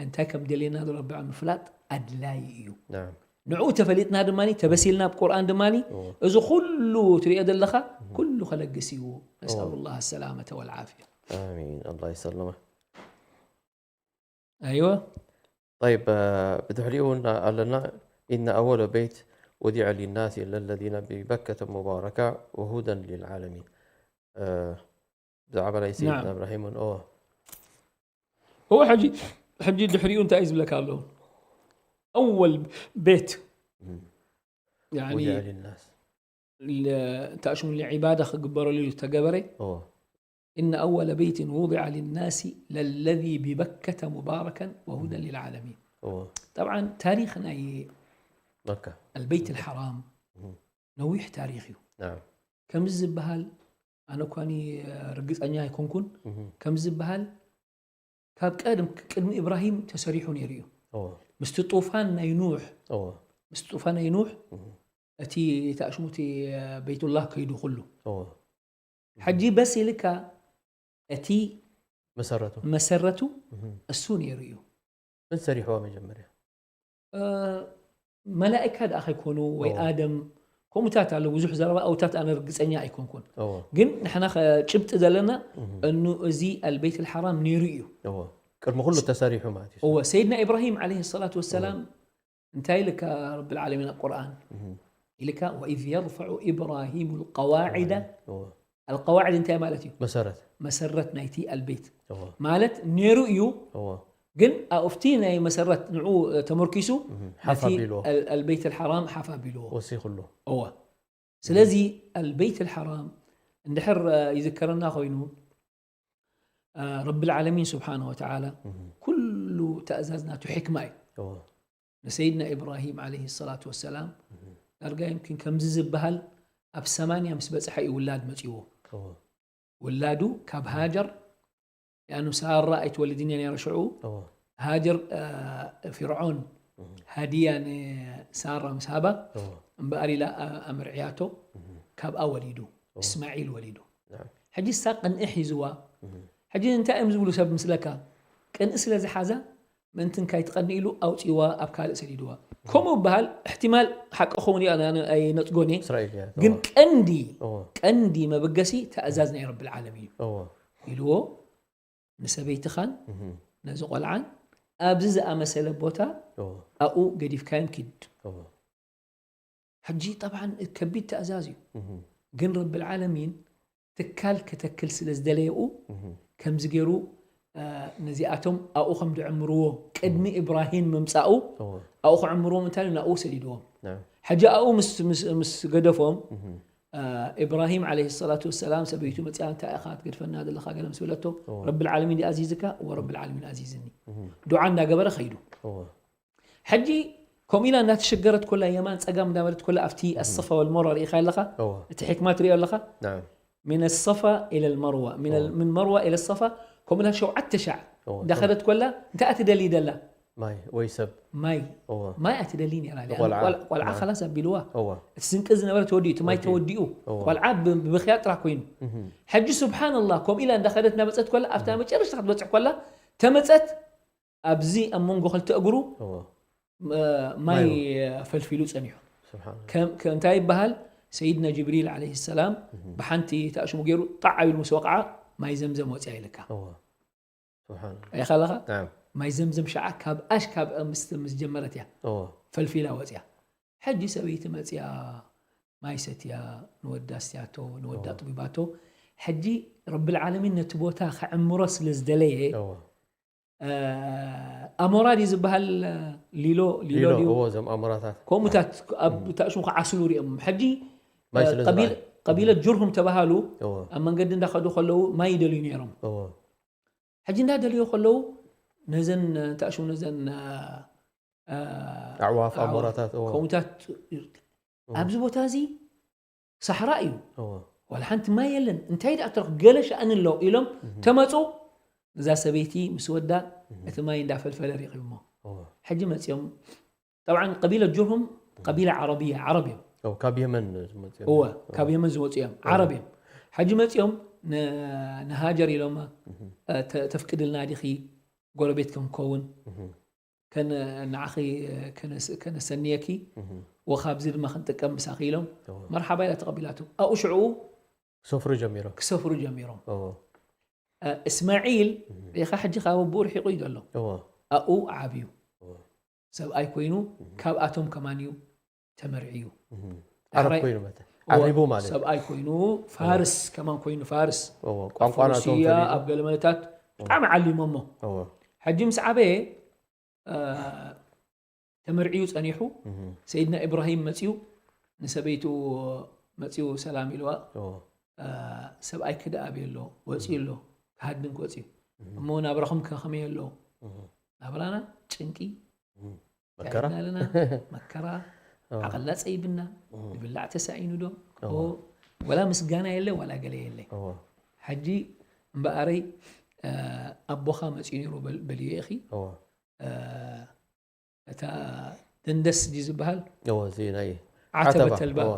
እንታይ ከም ደልየና ዘሎ ብዕ ምፍላጥ ኣድላይ እዩ። ናዓም ንዕኡ ተፈሊጥና ድማ ተበሲልና ብ ቁርኣን ድማ እዎ እዚ ኩሉ ትሪኦ ዘለኻ ኩሉ ከለግስ እዩ። ነስኣሉ ላህ ሰላመተ ወልዓፍያ። ኣሚን ኣላህ ይሰልመ ኣይወ طيب ብድሕሪኡ ኣለና إن أول بيت وضع للناس للذي ببكة مباركا وهدى للعالمين ብዛዕባ ናይ ሰይድና نعم. እብራሂም እውን እዎ እዎ ሕጂ ሕጂ ድሕሪኡ እንታይ እዩ ዝብለካ ኣሎ? ኣወል ቤት ያኒ وضع للناس ለ- እንታይ ሽሙ ንዒባዳ ክግበረሉ ዝተገበረ እዎ إن أول بيت وضع للناس للذي ببكة مباركا وهدى للعالمين እዎ طبعا ታሪኽ ናይ መካ البيت الحرام ነዊሕ ታሪኽ እዩ። ናም ከምዚ ዝበሃል ኣነ እኳኒ ርግፀኛ ኣይኮንኩን። ከምዚ ዝበሃል ካብ ቀደም ቅድሚ ኢብራሂም ተሰሪሑ ነይሩ እዩ። እዎ ምስቲ ጡፋን ናይ ኑሕ እዎ ምስቲ ጡፋን ናይ ኑሕ እቲ ታሽሙቲ ቤቱላህ ከይዱ ኩሉ እዎ ሕጂ በስ ኢልካ እቲ መሰረቱ መሰረቱ እህ። እሱ ነይሩ እዩ። ምን ሰሪሕዋ መጀመርያ? እ፣ መላእካ ደኣ ከይኮኑ ወይ እዎ። ኣደም ከምኡታት ኣሎ ብዙሕ ዘረባ ኣውታት ኣነ ርግፀኛ ኣይኮንኩን። እዎ ግን ንሕና ከ- ጭብጢ ዘለና እህ። እኑ እዚ البيت الحرام ነይሩ እዩ። እዎ ቅድሚ ኩሉ ተሰሪሑ ማለት እዩ። እወ ሰይድና ኢብራሂም عليه الصلاة والسلام እንታይ ኢልካ ረቢ العالمين ኣብ ቁርኣን እህ። ኢልካ وإذ يرفع إبراهيم القواعد እዎ القواعد እንታይ ማለት እዩ? መሰረት መሰረት ናይቲ البيت እዎ ማለት ነይሩ እዩ። እዎ ግን ኣብቲ ናይ መሰረት ንዑ ተመርኪሱ እህ። ሓፍ ኣቢልዎ البيت الحرام ሓፍ ኣቢልዎ። ወሲኹሉ እወ ስለዚ البيت الحرام እንድሕር ይዝከረና ኮይኑ ረቢ العالمين سبحانه وتعالى እህ። ኩሉ ትእዛዝ ናቱ ሕክማ እዩ። እዎ ንሰይድና ኢብራሂም عليه الصلاة والسلام ዳርጋ يمكن ከምዚ ዝበሃል ኣብ ሰማንያ ምስ በፅሐ እዩ ውላድ መፅዎ። እዎ ውላዱ ካብ ሃጀር ያኑ ሳራ ኣይትወልድን እያ ነይራ ሽዑ። እዎ ሃጀር እ፣ ፍርዖን ሃዲያ ንሳራ ምስ ሃባ እዎ እምበኣር ኢላ ኣ- ኣምርዕያቶ ካብኣ ወሊዱ እስማዒል ወሊዱ። ናም ሕጂ እሳ ቅንኢ ሒዝዋ። ሕጂ እንታይ እዮም ዝብሉ ሰብ ምስለካ ቅንኢ ስለ ዝሓዛ ምእንቲ እንታይ ትቐንእ ኢሉ ኣውፅዋ ኣብ ካልእ ሰዲድዋ። ከምኡ በሃል እሕትማል ሓቂ ክኸውን እዩ ኣነ ኣይነፅጎን እየ። እስራኤል እያ ግን ቀንዲ እዎ ቀንዲ መበገሲ ትእዛዝ ናይ ረቢ العالمين እዩ እዎ ኢልዎ ንሰበይትኻን ነዚ ቆልዓን ኣብዚ ዝኣመሰለ ቦታ ኣብኡ ገዲፍካዮም ኪድ። ሕጂ ጠብዓን ከቢድ ትእዛዝ እዩ፣ ግን ረቢ ልዓለሚን ትካል ከተክል ስለ ዝደለየኡ ከምዚ ገይሩ ነዚኣቶም ኣብኡ ከም ድዕምርዎ ቅድሚ ኢብራሂም ምምፃኡ ኣብኡ ክዕምርዎም እንታይ ናብኡ ሰዲድዎም። ሕጂ ኣብኡ ምስ ገደፎም ኢብራሂም ዓለይሂ ሰላቱ ወሰላም ሰበይቱ መፂኣ እንታይ ኢኻ ትገድፈና ዘለኻ ገለ ምስ በለቶ ረቢ ልዓለሚን ድዩ ኣዚዝካ? እወ ረቢ ልዓለሚን ኣዚዝኒ። ዱዓ እንዳገበረ ኸይዱ። ሕጂ ከምኡ ኢላ እንዳተሸገረት ኮላ የማን ፀጋም እንዳበለት ኮላ ኣብቲ ኣሰፋ ወልመርዋ ርኢኻ ኣለኻ? እቲ ሕክማ ትሪኦ ኣለኻ? من الصفا إلى المروة من من المروة إلى الصفا ከምኡ ኢላ ሸውዓተ ሻዕ እንዳኸደት ኮላ እንታይ እያ ትደሊ ደላ? ማይ ወይ ሰብ ማይ እወ ማይ እያ ትደሊ ነይራ። ንቆልዓ። ቆልዓ ኸላስ ኣቢልዋ። እወ እቲ ስንቂ ዝነበረ ተወዲኡ፣ እቲ ማይ ተወዲኡ እወ። ቆልዓ ብ- ብብኽያ ጥራሕ ኮይኑ። ሕጂ ስብሓንላህ ከምኡ ኢላ እንዳኸደት እናመፀት ኮላ ኣብታ መጨረሽታ ክትበፅሕ ኮላ ተመፀት ኣብዚ ኣብ መንጎ ክልተ እግሩ እወ እ፣ ማይ ፈልፊሉ ፀኒሑ። ስብሓን ከም ከም እንታይ ይበሃል? ሰይድና ጅብሪል ዓለይሂ ሰላም ብሓንቲ ተኣሽሙ ገይሩ ጣዕ ኢሉ ምስ ወቕዓ ማይ ዘምዘም ወፅያ ኢልካ እወ ስብሓን ሪኢኻ ኣለኻ? ናም ማይ ዘምዘም ሸዓ ካብ ኣሽ ካብ ምስ ምስ ጀመረት እያ እወ ፈልፊላ ወፅያ። ሕጂ ሰበይቲ መፅያ ማይ ሰትያ ንወዳ ኣስትያቶ ንወዳ ኣጥቢባቶ። ሕጂ ረቢ ልዓለሚን ነቲ ቦታ ከዕምሮ ስለ ዝደለየ እወ እ፣ ኣሞራ ድዩ ዝበሃል? ሊሎ ሊሎ ሊሎ ድዩ? እወ እዞም ኣሞራታት ከምኡታት ኣብ ታሽሙ ክዓስሉ ሪኦም። ሕጂ ማይ ስለ ቀቢል- ዝረኣዩ። ቀቢለት ጅርሁም ተባሃሉ እወ ኣብ መንገዲ እንዳኸዱ ከለዉ ማይ ይደልዩ ነይሮም። እወ ሕጂ እንዳደልዮ ከለዉ ነዘን ታሽሙ ነዘን እ፣ እ፣ ኣዕዋፍ ኣሞራታት እወ ከምኡታት ኣብዚ ቦታ እዚ ሳሕራ እዩ፣ እወ ዋላ ሓንቲ ማይ የለን፣ እንታይ ደኣ ትረኽ ገለ ሸኣኒ ኣሎ ኢሎም ተመፁ። እዛ ሰበይቲ ምስ ወዳ እቲ ማይ እንዳፈልፈለ ሪኺብሞ። እወ ሕጂ መፅኦም ጠብዓን ቀቢለ ጅርሁም ቀቢለ ዓረብያ ዓረብ እዮም። እወ ካብ የመን ዝመፅኡ እወ ካብ የመን ዝመፁ እዮም፣ ዓረብ እዮም። ሕጂ መፅኦም ን- ንሃጀር ኢሎማ ተ- ተፍቅድልና ዲኺ ጎረቤት ክንከውን ከን ንዓኺ ከነስ- ከነሰንየኪ ወኻብዚ ድማ ክንጥቀም ምሳኺ ኢሎም እወ መርሓባ ኢላ ተቐቢላቶም። ኣብኡ ሽዕኡ ክሰፍሩ ጀሚሮም ክሰፍሩ ጀሚሮም። እወ እስማዒል ሪኢኻ ሕጂ ካብ ኣቦኡ ርሒቑ እዩ ዘሎ። እወ ኣብኡ ዓብዩ እወ ሰብኣይ ኮይኑ ካብኣቶም ከማን እዩ ተመርዕዩ። ዓረብ ኮይኑ መተ ዓሪቡ ማለት እዩ። ሰብኣይ ኮይኑ ፋርስ ከማን ኮይኑ ፋርስ እወ ቋንቋ ናቶም ሩስያ ፈሊጡ ኣብ ገለ መለታት ብጣዕሚ ዓሊሞሞ። እወ ሕጂ ምስ ዓበየ እ፣ ተመርዕዩ ፀኒሑ ሰይድና ኢብራሂም መፅዩ ንሰበይቱ መፅዩ ሰላም ኢልዋ። እወ እ፣ ሰብኣይ ክደኣ ኣበየ ኣሎ ወፅዩ ኣሎ ክሃድን ክወፅዩ እሞ ናብራኹም ከ ከመይ ኣሎ? ናብራና ጭንቂ መከራ? ካይድና ኣለና፣ መከራ፣ ዓቐልና ጸይብና፣ ንብላዕ ተሳኢኑ ዶ? ወላ ምስጋና የለ፣ ወላ ገለ የለ። ሕጂ እምበኣረይ፣ ኣቦኻ መጺኡ ነይሩ በል-፣ በልዮ ኢኺ። እታ ደንደስ ድዩ ዝበሃል? እዎ፣ እዚ ናይ ዓተበ ዓተባ፣ ተልባ። እዎ።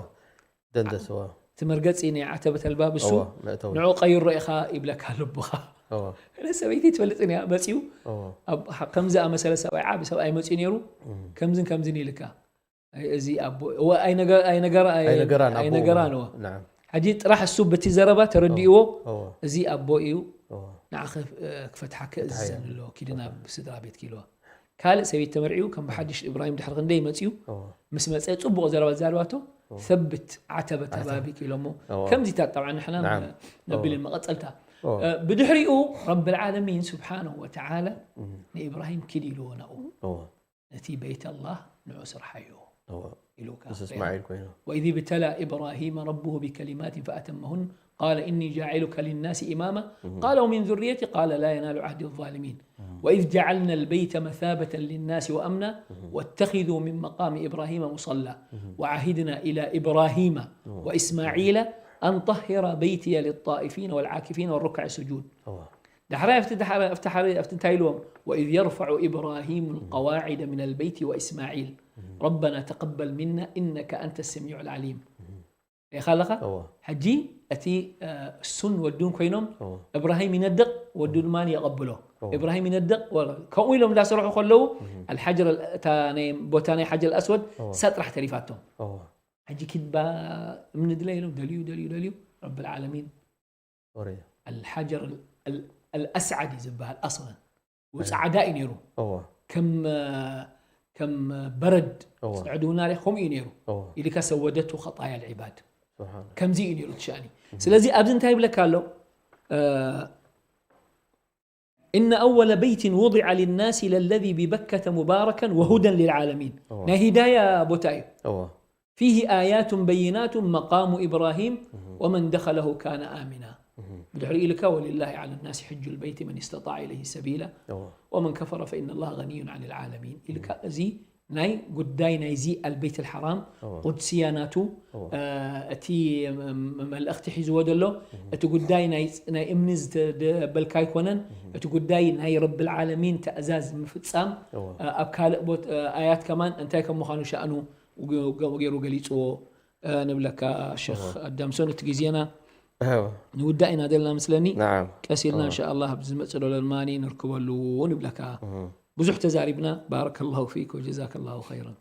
ደንደስ፣ እዎ። እቲ መርገጺ ናይ ዓተበ ተልባ ብሱ፣ እዎ፣ መእተዊ። ንዑ ቀይሮ ኢኻ ይብለካ ኣሎ ኣቦኻ። እዎ። ገለ ሰበይቲ ትፈልጥን እያ፣ መጺኡ እዎ። ኣብ፣ ከምዚ ኣመሰለ ሰብኣይ፣ ዓቢ ሰብኣይ መጺኡ ነይሩ፣ እም። ከምዝን ከምዝን ኢልካ። ኣይ፣ እዚ ኣቦ፣ እዎ፣ ኣይነገ-፣ ኣይነገራ-፣ ኣይ-፣ ኣይነገራን ኣቦኡ። ኣይነገራን፣ እዎ። ናም። ሕጂ ጥራሕ እሱ በቲ ዘረባ ተረዲእዎ፣ እዎ። እዚ ኣቦ እዩ፣ እዎ። ንዓኸ፣ እ፣ ክፈትሓከ ክፈትሓዮ። እዝዘኒ ኣሎ፣ ኪዲ ናብ ስድራ ቤት ኪልዋ። ካልእ ሰበይቲ ተመርዒዩ፣ ከም ብሓድሽ እብራሂም ድሕሪ ክንደይ መጺኡ፣ እዎ። ምስ መጸ ጽቡቕ ዘረባ ተዛረባቶ፣ እዎ። ثبت ዓተበ ዓተበ። ተባቢክ ኢሎሞ። እዎ። ከምዚታት ጠብዓ ንሕና ናም። ነቢልን እዎ። መቐጸልታ። እዎ። እ፣ ብድሕሪኡ ረብል ዓለሚን ስብሓነሁ ወተዓላ እም። ንኢብራሂም ኪድ ኢልዎ ናኡ። እዎ። ነቲ ቤት ኣላህ ንዑ ስርሓዮ እዎ። ኢሉካ። ምስ እስማዒል ኮይኑ። وإذ ابتلى إبراهيم ربه بكلمات فأتمهن قال إني جاعلك للناس إماما قال ومن ذريتي قال لا ينال عهدي الظالمين وإذ جعلنا البيت مثابة للناس وأمنا واتخذوا من مقام إبراهيم مصلى وعهدنا إلى إبراهيم وإسماعيل أن طهر بيتي للطائفين والعاكفين والركع السجود. እዎ። ዳሕራይ ኣብቲ ዳሕራይ፣ ኣብቲ ሓሪ-፣ ኣብቲ እንታይ ኢልዎም? وإذ يرفع إبراهيم القواعد من البيت وإسماعيل ربنا تقبل منا إنك أنت السميع العليم. ሪኢኻ ኣለኻ? እዎ። ሕጂ እቲ፣ እ፣ እሱን ወዱን ኮይኖም እዎ። እብራሂም ይነድቕ፣ ወዱ ድማ የቐብሎ። እዎ። እብራሂም ይነድቕ፣ ወ-፣ ከምኡ ኢሎም እንዳሰርሑ ከለዉ እም። ኣልሓጀር ኣል-፣ እታ ናይ ቦታ ናይ ሓጀር ኣስወድ እዎ። እሳ ጥራሕ ተሪፋቶም። እዎ። ሕጂ ኪድ ባ-፣ እምኒ ድለ ኢሎም ደልዩ፣ ደልዩ፣ ደልዩ፣ ረብል ዓለሚን ወረዮ። ኣልሓጀር ኣል-፣ ኣል-፣ ኣልኣስዓድ እዩ ዝበሃል ኣስለን። ኣይ። ጻዕዳ እዩ ነይሩ። እዎ። ከም፣ ከም በረድ እዎ። ጽዕድውና ሪኽ ከምኡ እዩ ነይሩ። እዎ። ኢልካ ሰወደቱ ኸጣያ ልዒባድ። ስብሓን። ከምዚ እዩ ነይሩ እቲ ሸእኒ። እህ። ስለዚ ኣብዚ እንታይ ይብለካ ኣሎ? እ፣ إن أول بيت وضع للناس للذي ببكة مباركا وهدى للعالمين. እዎ። ናይ ሂዳያ ቦታ እዩ። እዎ። فيه آيات بينات مقام إبراهيم ومن دخله كان آمنا. ብድሕሪኡ ኢልካ ولله على الناس حج البيت من استطاع إليه سبيلا እዎ። ومن كفر فإن الله غني عن العالمين ኢልካ እዚ ናይ ጉዳይ ናይዚ ኣልበይት ኣልሓራም እዎ። ቁድስያ ናቱ እዎ። እ፣ እቲ ም-፣ ም-፣ መልእኽቲ ሒዝዎ ዘሎ እቲ ጉዳይ ናይ፣ ናይ እምኒ ዝተደበልካ ኣይኮነን። እቲ ጉዳይ ናይ ረብል ዓለሚን ትእዛዝ ምፍጻም እዎ። እ፣ ኣብ ካልእ ቦት-፣ እ፣ ኣያት ከማን እንታይ ከም ምዃኑ ሸእኑ ገ-፣ ገ-፣ ገይሩ ገሊጽዎ፣ እ፣ ንብለካ ሸኽ እዎ። ኣዳምሶን። እቲ ግዜና እዎ። ንውዳእ ኢና ዘለና መስለኒ። ነዓም። ቀስ ኢልና እዎ። እንሻኣላህ ኣብ ዝመጽእ ዶሎ ድማኒ ንርክበሉ ንብለካ። እዎ። ብዙሕ ተዛሪብና። ባረከላሁ ፊክ ወጀዛከላሁ ኸይረን።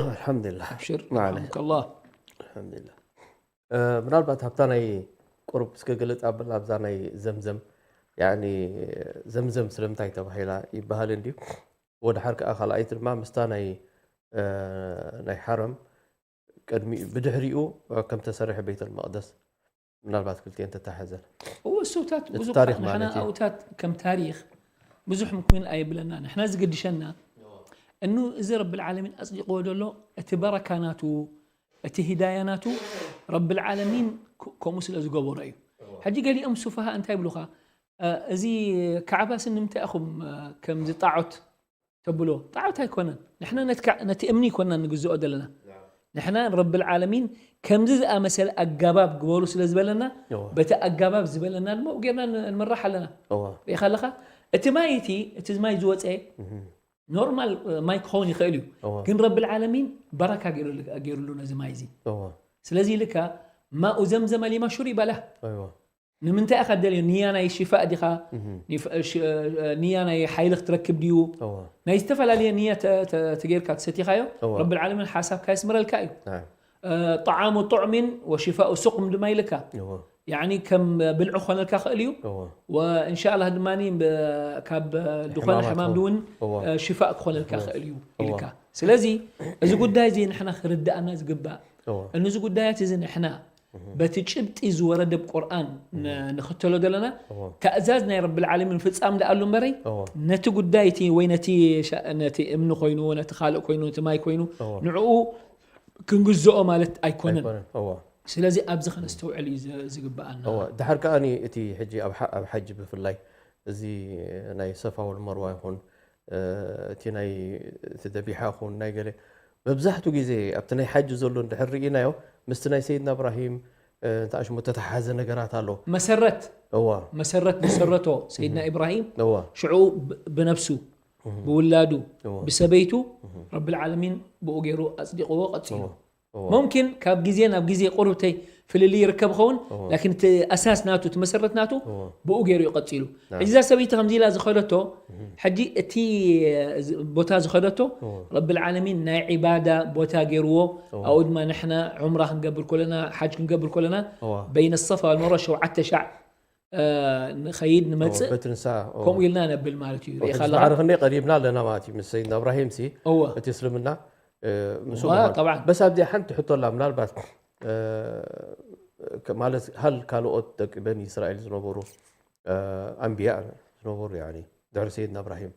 ኣልሓምዱሊላህ። ኣብሽር፣ ማዕለ። ረሓምከላህ። ኣልሓምዱሊላህ። እ፣ ምናልባት ሃብታ ናይ ቁሩብ እስከ ገለጽ ኣብል ኣብዛ ናይ ዘምዘም፣ ያኒ ዘምዘም ስለምንታይ ተባሂላ ይበሃል እንድዩ? ወድሓር ከኣ ካልኣይቲ ድማ ምስታ ናይ፣ እ፣ ናይ ሓረም ቅድሚ፣ ብድሕሪኡ ከም ተሰርሐ ቤተል መቕደስ ምናልባት ክልቲኤን ተተሓዘን። እዎ፣ እሱታት እቲ ብዙሕ ታሪኽ ንሕና ማለት እዩ። ኣውታት ከም ታሪኽ ብዙሕ ምኩን ኣይብለና። ንሕና ዝግድሸና እኑ እዚ ረብል ዓለሚን ኣጽዲቕዎ ዘሎ እቲ በረካ ናቱ፣ እቲ ሂዳያ ናቱ ረብል ዓለሚን ክ-፣ ከምኡ ስለ ዝገበሮ እዩ። እዎ። ሕጂ ገሊኦም ሱፋሃ እንታይ ይብሉኻ? እ፣ እዚ ካዕባስ ንምንታይ ኢኹም፣ እ፣ ከምዚ ጣዖት ተብሎ? ጣዖት ኣይኮነን። ንሕና ነቲ ካ-፣ ነቲ እምኒ ኣይኮንና ንግዝኦ ዘለና። ንሕና ንረብል ዓለሚን ከምዚ ዝኣመሰለ ኣገባብ ግበሩ ስለ ዝበለና፣ እዎ። በቲ ኣገባብ ዝበለና ድማ ጌርና ን-፣ ንምራሕ ኣለና። እዎ። ርኢኻ ኣለኻ? እቲ ማይ እቲ፣ እቲ ማይ ዝወፀ እህ። ኖርማል፣ እ፣ ማይ ክኸውን ይኽእል እዩ። እዎ። ግን ረብል ዓለሚን በረካ ገይሩሉ፣ ገይሩሉ ነዚ ማይ እዚ። እዎ። ስለዚ ኢልካ ማኡ ዘምዘመ ሊማ ሹሪበ ለህ። እዎ። ንምንታይ ኢኻ ደልዮ? ንያ ናይ ሽፋእ ዲኻ? እህ። ኒፍ-፣ ሽ-፣ እ፣ ንያ ናይ ሓይሊ ክትረክብ ድዩ? እዎ። ናይ ዝተፈላለየ ንያ ተ-፣ ተ-፣ ተጌርካ ተሰቲኻዮ? እዎ። ረብል ዓለሚን ሓሳብካ የስምረልካ እዩ። ናም። እ፣ ጠዓሙ ጥዑሚን ወሽፋኡ ሱቅም ድማ ኢልካ። እዎ። ያዕኒ ከም ብልዒ ክኾነልካ ክእል እዩ። እዎ። ወእንሻላህ ድማ ብ-፣ ካብ ዝኾነ ሕማማት ሕማም እውን። እውን፣ እዎ። እ፣ ሽፋእ ክኾነልካ እዎ። ክእል እዩ እዎ። ኢልካ። ስለዚ እዚ ጉዳይ እዚ ንሕና ክርድኣና ዝግባእ። እዎ። እነዚ ጉዳያት እዚ ንሕና እህ። በቲ ጭብጢ ዝወረደ ብ ቁርኣን ን-፣ እህ። ንኽተሎ ዘለና እዎ። ተእዛዝ ናይ ረብል ዓለሚን ፍጻም ደኣሉ እምበረይ እዎ። ነቲ ጉዳይ እቲ ወይ ነቲ ሻ-፣ ነቲ እምኒ ኮይኑ፣ ነቲ ካልእ ኮይኑ፣ ነቲ ማይ ኮይኑ እዎ። ንዕኡ ክንግዝኦ ማለት ኣይኮነን። ኣይኮነን። እዎ። ስለዚ ኣብዚ ከነስተውዕል እዩ ዝ-፣ ዝግብኣና። እዎ። ድሓር ከኣ እቲ ሕጂ ኣብ ሓ-፣ ኣብ ሓጂ ብፍላይ እዚ ናይ ሰፋ ወል መርዋ ይኹን፣ እ፣ እቲ ናይ፣ እቲ ደቢሓ ይኹን ናይ ገለ፣ መብዛሕትኡ ግዜ ኣብቲ ናይ ሓጅ ዘሎ እንድሕር ርኢናዮ፣ ምስቲ ናይ ሰይድና እብራሂም፣ እ፣ እንታይ ሽሙ፣ ተተሓዘ ነገራት ኣሎ። መሰረት፣ እዋ። መሰረት ዝሰረቶ ሰይድና እህ። ኢብራሂም፣ እዋ። ሽዑ ብ-፣ ብነብሱ፣ እህ። ብውላዱ፣ እዋ። ብሰበይቱ፣ እህ። ረብል ዓለሚን ብኡ ገይሩ ኣጽዲቕዎ ቀጺሉ። እዋ። እዋ። ሙምኪን ካብ ግዜ ናብ ግዜ ቁሩብ ተይ ፍልልይ ይርከብ ኸውን፣ እዋ። ላኪን እቲ ኣሳስ ናቱ፣ እቲ መሰረት ናቱ እዋ። ብኡ ገይሩ እዩ ቀጺሉ። ናም። ሕጂ እዛ ሰበይቲ ከምዚ ኢላ ዝኸደቶ፣ እህ። ሕጂ እቲ፣ እ፣ ዝ-፣ ቦታ ዝኸደቶ፣ እዋ። ረብል ዓለሚን ናይ ዒባዳ ቦታ ገይርዎ፣ እዋ። ኣብኡ ድማ ንሕና ዑምራ ክንገብር ከለና፣ ሓጅ ክንገብር ከለና፣ እዋ። በይነ ሰፋ ወልመርዋ ሸውዓተ ሻዕ፣ እ፣ ንኸይድ ንመጽእ፣ እዋ፣ በቲ ንሳ፣ እዋ። ከምኡ ኢልና ነብል ማለት እዩ። እዋ፣ ርኢኻ ሕጂ ኣለኻ? ማዕረ ክንደይ ቀሪብና ኣለና ማለት እዩ። ምስ ሰይድና እብራሂም ሲ፣ እዋ። እቲ እስልምና፣ እ፣ ምስኡ እዋ፣ ምዃኑ። ጠብዓን። በስ ኣብዚኣ ሓንቲ ሕቶ ኣላ፣ ምናልባት፣ እ፣ ከ-፣ ማለት፣ ሃል ካልኦት ደቂ በኒ እስራኤል ዝነበሩ፣ እ፣ ኣንብያ ዝነበሩ፣ ያኒ፣ ድሕሪ ሰይድና እብራሂም፣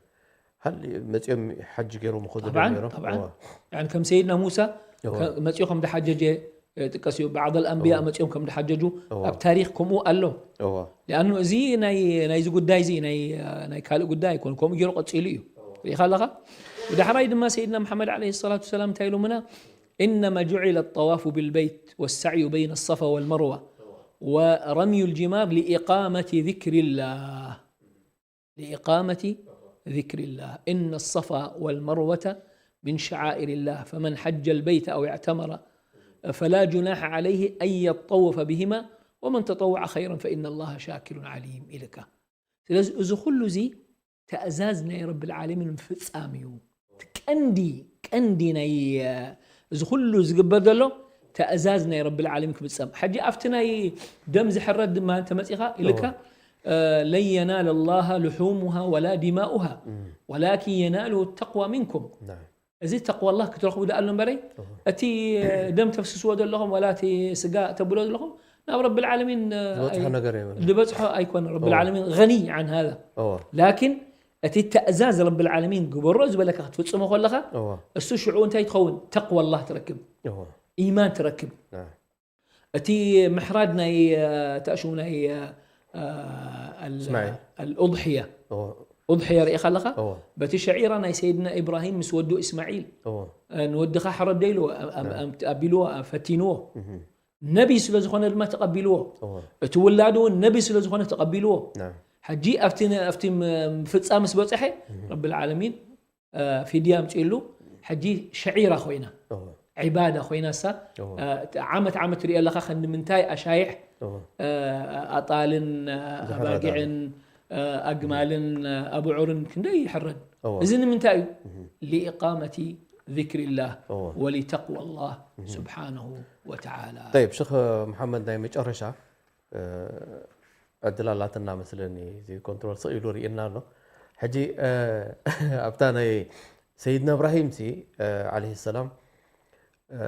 ሃል መጺኦም ሓጅ ገይሮም ይኸዱ ዶ ጠብዓን፣ ነይሮም? ጠብዓን። እዋ። ያኒ፣ ከም ሰይድና ሙሳ እዋ። ከ-፣ መጺኡ ከም ዝሓጀጀ፣ እ፣ ጥቀስ እዩ። ባዕድ ኣልኣንብያ እዋ። መጺኦም ከም ዝሓጀጁ እዋ። ኣብ ታሪኽ ከምኡ ኣሎ። እዋ። ሊኣኑ እዚ ናይ፣ ናይዚ ጉዳይ እዚ ናይ፣ ናይ ካልእ ጉዳይ ኣይኮነ፣ ከምኡ ገይሩ ቀጺሉ እዩ። ርኢኻ ኣለኻ? ብዳሕራይ ድማ ሰይድና መሓመድ ዓለይሂ ሰላቱ ወሰላም እንታይ ኢሎምና? إنما جعل الطواف بالبيت والسعي بين الصفا والمروة ورمي الجمار لإقامة ذكر الله. لإقامة ذكر الله. إن الصفا والمروة من شعائر الله، فمن حج البيت أو اعتمر فلا جناح عليه أن يطوف بهما، ومن تطوع خيرا فإن الله شاكر عليم ኢልካ። ስለዚ እዚ ኩሉ እዚ ተእዛዝ ናይ ረብል ዓለሚን ምፍጻም እዩ። እቲ ቀንዲ፣ ቀንዲ ናይ፣ እ፣ እዚ ኩሉ ዝግበር ዘሎ ተእዛዝ ናይ ረብል ዓለሚን ክፍጸም። ሕጂ ኣብቲ ናይ ደም ዝሕረድ ድማ እንተመጺኻ ኢልካ፣ እዋ። እ፣ ለን የናለ ላሃ ልሑሙሃ ወላ ዲማኡሃ እም። ወላኪን የናሉ ተቅዋ ሚንኩም። ናም። እዚ ተቅዋ ኣላህ ክትረኽቡ ደኣ ኣሎ እምበረይ፣ እዋ። እቲ ደም ተፍስስዎ ዘለኹም ወላ እቲ ስጋ ተብሎ ዘለኹም ናብ ረብል ዓለሚን፣ እ፣ ዝበጽሖ ኣይ-፣ ነገር የብሉን። ዝበጽሖ ኣይኮነን። ረብል እዋ። ዓለሚን ገኒ ዓን ሃዛ። እዋ። ላኪን እቲ ተእዛዝ ረብል ዓለሚን ግበሮ ዝበለካ ክትፍጽሞ ከለኻ፣ እዋ። እሱ ሽዑ እንታይ ትኸውን? ተቅዋ ኣላህ ትረክብ። እዋ። ኢማን ትረክብ። ናም። እቲ ምሕራድ ናይ፣ እ፣ ተእሽሙ ናይ፣ እ፣ እ፣ ኣል-፣ እስማዒል። ኣልኡድሕያ። እዎ። ኡድሕያ ርኢኻ ኣለኻ? እዎ። በቲ ሸዒራ ናይ ሰይድና ኢብራሂም ምስ ወዱ እስማዒል፣ እዎ። እ፣ ንወድኻ ሕረዶ ኢልዎ፣ ኣ-፣ ኣ-፣ ናም። ኣም-፣ ኣቢልዎ፣ ኣ-፣ ፈቲንዎ። እህ። ነቢ ስለ ዝኾነ ድማ ተቐቢልዎ። እዎ። እቲ ውላዱ እውን ነቢ ስለ ዝኾነ ተቐቢልዎ። ናም። ሕጂ ኣብቲ ነ-፣ ኣብቲ ም-፣ ምፍጻም ምስ በጽሐ፣ እህ። ረብል ዓለሚን እ፣ ፊድያ ኣምጺእሉ፣ ሕጂ ሸዒራ ኮይና፣ እዎ። ዒባዳ ኮይና እሳ፣ እዎ። እ፣ ዓመት ዓመት ትሪኦ ኣለኻ፣ ከንዲ ምንታይ ኣሻይሕ፣ እዎ። እ፣ ኣጣልን፣ እ፣ ዝሕረድ ኣሎ። ኣባጊዕን፣ እ፣ ኣግማልን፣ እ፣ ኣቡዑርን ክንደይ ይሕረድ። እዎ። እዚ ንምንታይ እዩ? እህ። ሊኢቃመቲ ዚክሪላህ እዎ። ወሊተቅዋላህ እህ። ስብሓነሁ ወተዓላ። ጠይብ፣ ሸኽ መሓመድ፣ ናይ መጨረሻ፣ እ፣ ዕድል ኣላትና መስለኒ፣ እዚ ኮንትሮል ስቕ ኢሉ ርኢና ኣሎ። ሕጂ፣ እ፣ ኣብታ ናይ ሰይድና እብራሂም ሲ፣ እ፣ ዓለይሂ ሰላም፣ እ፣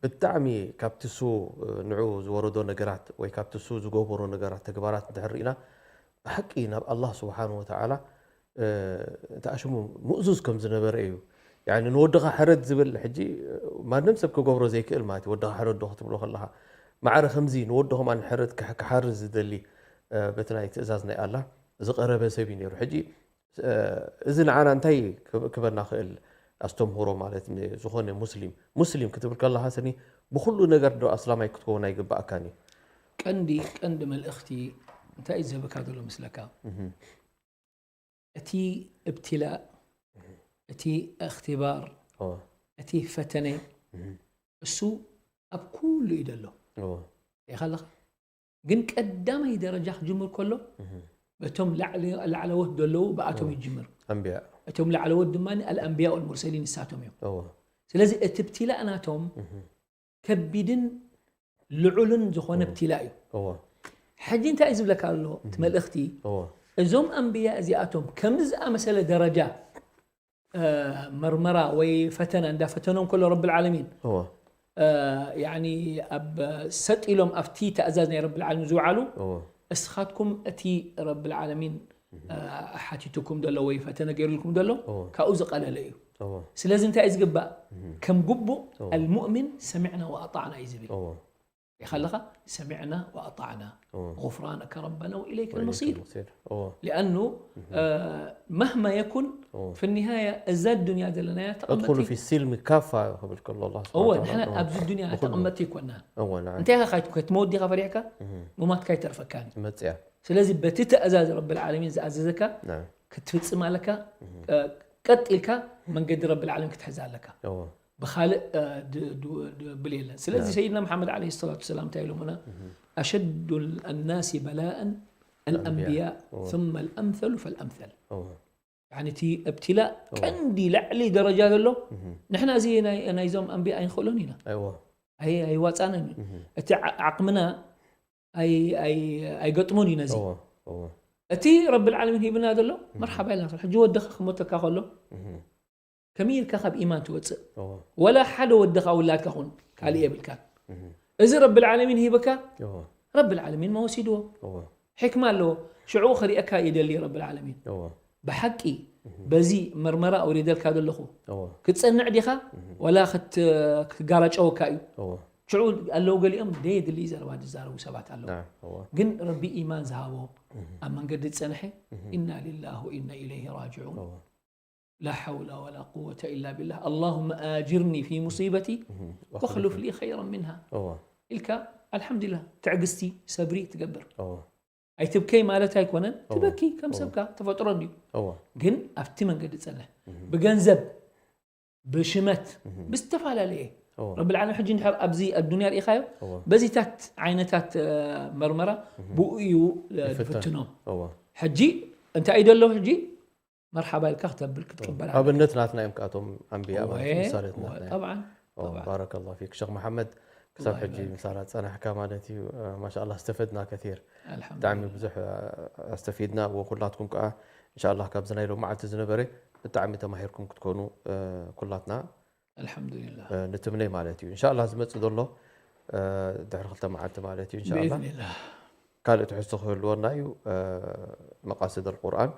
ብጣዕሚ ካብቲ እሱ፣ እ፣ ንዑ ዝወረዶ ነገራት ወይ ካብቲ እሱ ዝገበሮ ነገራት፣ ተግባራት እንድሕር ርኢና፣ ብሓቂ ናብ ኣላህ ስብሓን ወተዓላ፣ እ፣ እንታይ ሽሙ፣ ምእዙዝ ከም ዝነበረ እዩ። ያኒ ንወድኻ ሕረድ ዝብል፣ ሕጂ ማንም ሰብ ክገብሮ ዘይክእል ማለት እዩ። ወድኻ ሕረድ ዶ ክትብሎ ከለኻ፣ ማዕረ ከምዚ ንወዱ ከማን ሕረድ ክሕ-፣ ክሓርድ ዝደሊ፣ እ፣ በቲ ናይ ትእዛዝ ናይ ኣላህ ዝቐረበ ሰብ እዩ ነይሩ። ሕጂ፣ እ፣ እዚ ንዓና እንታይ ክብ-፣ ክበና ክእል ኣስተምህሮ ማለት ን-፣ ዝኾነ ሙስሊም፣ ሙስሊም ክትብል ከለኻ ስኒ ብኹሉ ነገር ዶ ኣስላማይ ክትከውን ኣይግባኣካን እዩ? ቀንዲ፣ ቀንዲ መልእኽቲ እንታይ እዩ ዝህበካ ዘሎ ምስለካ? እህ። እቲ እብትላእ፣ እህ። እቲ እኽትባር፣ እወ። እቲ ፈተነ፣ እህ። እሱ ኣብ ኩሉ እዩ ዘሎ። እወ። ርኢኻ ኣለኻ? ግን ቀዳማይ ደረጃ ክጅምር ከሎ፣ እህ። በቶም ላዕሊ-፣ ላዕለዎት ዘለዉ ብኣቶም እወ። ይጅምር። ኣንብያ። እቶም ላዕለዎት ድማ ኣልኣንብያ ወልሙርሰሊን ንሳቶም እዮም። እወ። ስለዚ እቲ እብትላእ ናቶም እህ። ከቢድን ልዑልን ዝኾነ እዎ። እብትላ እዩ። እዎ። ሕጂ እንታይ እዩ ዝብለካ ኣሎ እቲ እህ። መልእኽቲ? እዎ። እዞም ኣንብያ እዚኣቶም ከምዚ ዝኣመሰለ ደረጃ፣ እ፣ መርመራ ወይ ፈተና እንዳፈተኖም ከሎ ረብል ዓለሚን፣ እዎ። እ፣ ያኒ ኣብ ሰጥ ኢሎም ኣብቲ ተእዛዝ ናይ ረብል ዓለሚን ዝውዓሉ፣ እዎ። እስኻትኩም እቲ ረብል ዓለሚን፣ እህ። እ፣ ሓቲቱኩም ዘሎ ወይ ፈተነ ገይሩልኩም ዘሎ እዎ። ካብኡ ዝቐለለ እዩ። እዎ። ስለዚ እንታይ እዩ ዝግባእ? እህ። ከም ግቡእ እዎ። ኣልሙእሚን ሰሚዕና ወኣጣዕና እዩ ዝብል። እዎ። ኢኻ ኣለኻ ሰሚዕና ወኣጣዕና እዎ። غفرانك ربنا وإليك وإليك المصير المصير እዎ لأنه آه، مهما يكن እዎ في النهاية እዛ ዱንያ ዘለና እያ ادخلوا في ተቐመጥቲ السلم كافة ክብል ከሎ ኣላህ እወ ስብሓነ ንሕና ወተዓላ ኣብዚ ዱንያ ብኹሉ ተቐመጥቲ ኣይኮንና እወ ንዓም እንታይ ኢኻ ካይት- ክትመወት ዲኻ ፈሪሕካ እህ ምማትካ ኣይተርፈካን እዩ መፅያ ስለዚ በቲ ትእዛዝ ረቢ ልዓለሚን ዝኣዘዘካ ንዓም ክትፍፅም ኣለካ እ፣ ቀጥ ኢልካ መንገዲ ረቢ ልዓለሚን ክትሕዝ ኣለካ እዎ ብካልእ እ፣ ድ- ድ- ድብል የለን ስለዚ ሰይድና መሓመድ ለ ሰላቱ ሰላም እንታይ ኢሎምና أشد الناس بلاء الأنبياء እዎ። ثم الأمثل فالأمثل እዎ يعني እቲ ابتلاء ቀንዲ ላዕሊ ደረጃ ዘሎ እህ ንሕና እዚ ናይ- ናይዞም ኣንቢያ ኣይንኽእሎን ኢና እዎ ኣይ- ኣይዋፃንን እዩ እህ እቲ ዓ- ዓቕምና ኣይ- ኣይ- ኣይገጥሞን እዩ ነዚ እዎ እዎ እቲ ረቢ ልዓለሚን ሂብና ዘሎ መርሓባ ኢልና ሕጂ ወድኻ ክሞተካ ከሎ እህ ከመይ ኢልካ ካብ ኢማን ትወፅእ እዎ ወላ ሓደ ወድኻ ውላድካ ኹን ካልእ የብልካን እህ እዚ ረቢ ልዓለሚን ሂበካ እዎ ረቢ ልዓለሚን መወሲድዎ እዎ ሕክማ ኣለዎ ሽዑ ክሪአካ ይደሊ ረቢ ልዓለሚን እዎ ብሓቂ በዚ መርመራ ኣውሪደልካ ዘለኹ እዎ ክትፀንዕ ዲኻ ወላ ክት- ክትጋራጨወካ እዩ እዎ ሽዑ ኣለዉ ገሊኦም ደየድሊ ዘረባ ዝዛረቡ ሰባት ኣለዉ ንዓም እዎ ግን ረቢ ኢማን ዝሃቦ ኣብ መንገዲ ዝፀንሐ ኢና ሊላህ ወኢና ኢለይህ ራጅዑን እዎ لا حول ولا قوة إلا بالله اللهم آجرني في مصيبتي እህ واخلف لي خيرا منها እዎ ኢልካ ኣልሓምዱሊላህ ትዕግስቲ ሰብሪ ትገብር እዎ ኣይትብከይ ማለት ኣይኮነን ትበኪ ከም ሰብካ ተፈጥሮ እንድዩ እዎ ግን ኣብቲ መንገዲ ጸንሕ ብገንዘብ ብሽመት ብዝተፈላለየ እዎ ረቢ ልዓለም ሕጂ እንድሕር ኣብዚ ኣዱንያ ርኢኻዮ እዎ በዚታት ዓይነታት እ፣ መርመራ ብኡ እዩ እ፣ ዝፍትኖም እዎ ሕጂ እንታይ እዩ ዘሎ ሕጂ መርሓባ ኢልካ ክተብል ክትቅበል ኣለካ። ኣብነት ናትና እዮም ከኣቶም ኣንቢያ ማለት እወ፣ ምሳሌት እወ፣ ናትና እዮም። ጠብዓን እዎ፣ ጠብዓን። ባረከላሁ ፊክ ሸክ መሓመድ ክሳብ ኣላህ ሕጂ ይባርክ። ምሳና ፀናሕካ ማለት እዩ ማሻላ ዝተፈድና ከቲር ብጣዕሚ ኣልሓምዱሊላህ ብዙሕ ኣስተፊድና እዎ ኩላትኩም ከዓ እንሻላ ካብዚ ናይ ሎም መዓልቲ ዝነበረ ብጣዕሚ ተማሂርኩም ክትኮኑ እ፣ ኩላትና ኣልሓምዱሊላህ እ፣ ንትምነይ ማለት እዩ እንሻላ ዝመፅእ ዘሎ እ፣ ድሕሪ ክልተ መዓልቲ ማለት እዩ እንሻላ ብኢዝኒላህ ካልእ ትሕዝቶ ክህልወና እዩ እ፣ መቃስድ ኣልቁርኣን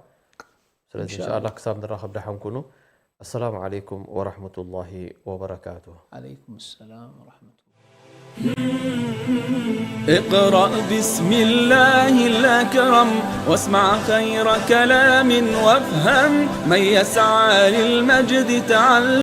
ስለዚ እንሻላ። እንሻላ ክሳብ ንራኸብ ደሓን ኩኑ ኣሰላሙ ዓለይኩም ወራሕመቱላሂ ወበረካቱ ዓለይኩም ሰላም ወረሕመቱላህ اقرأ باسم الله الأكرم واسمع خير كلام وافهم من يسعى للمجد تعلم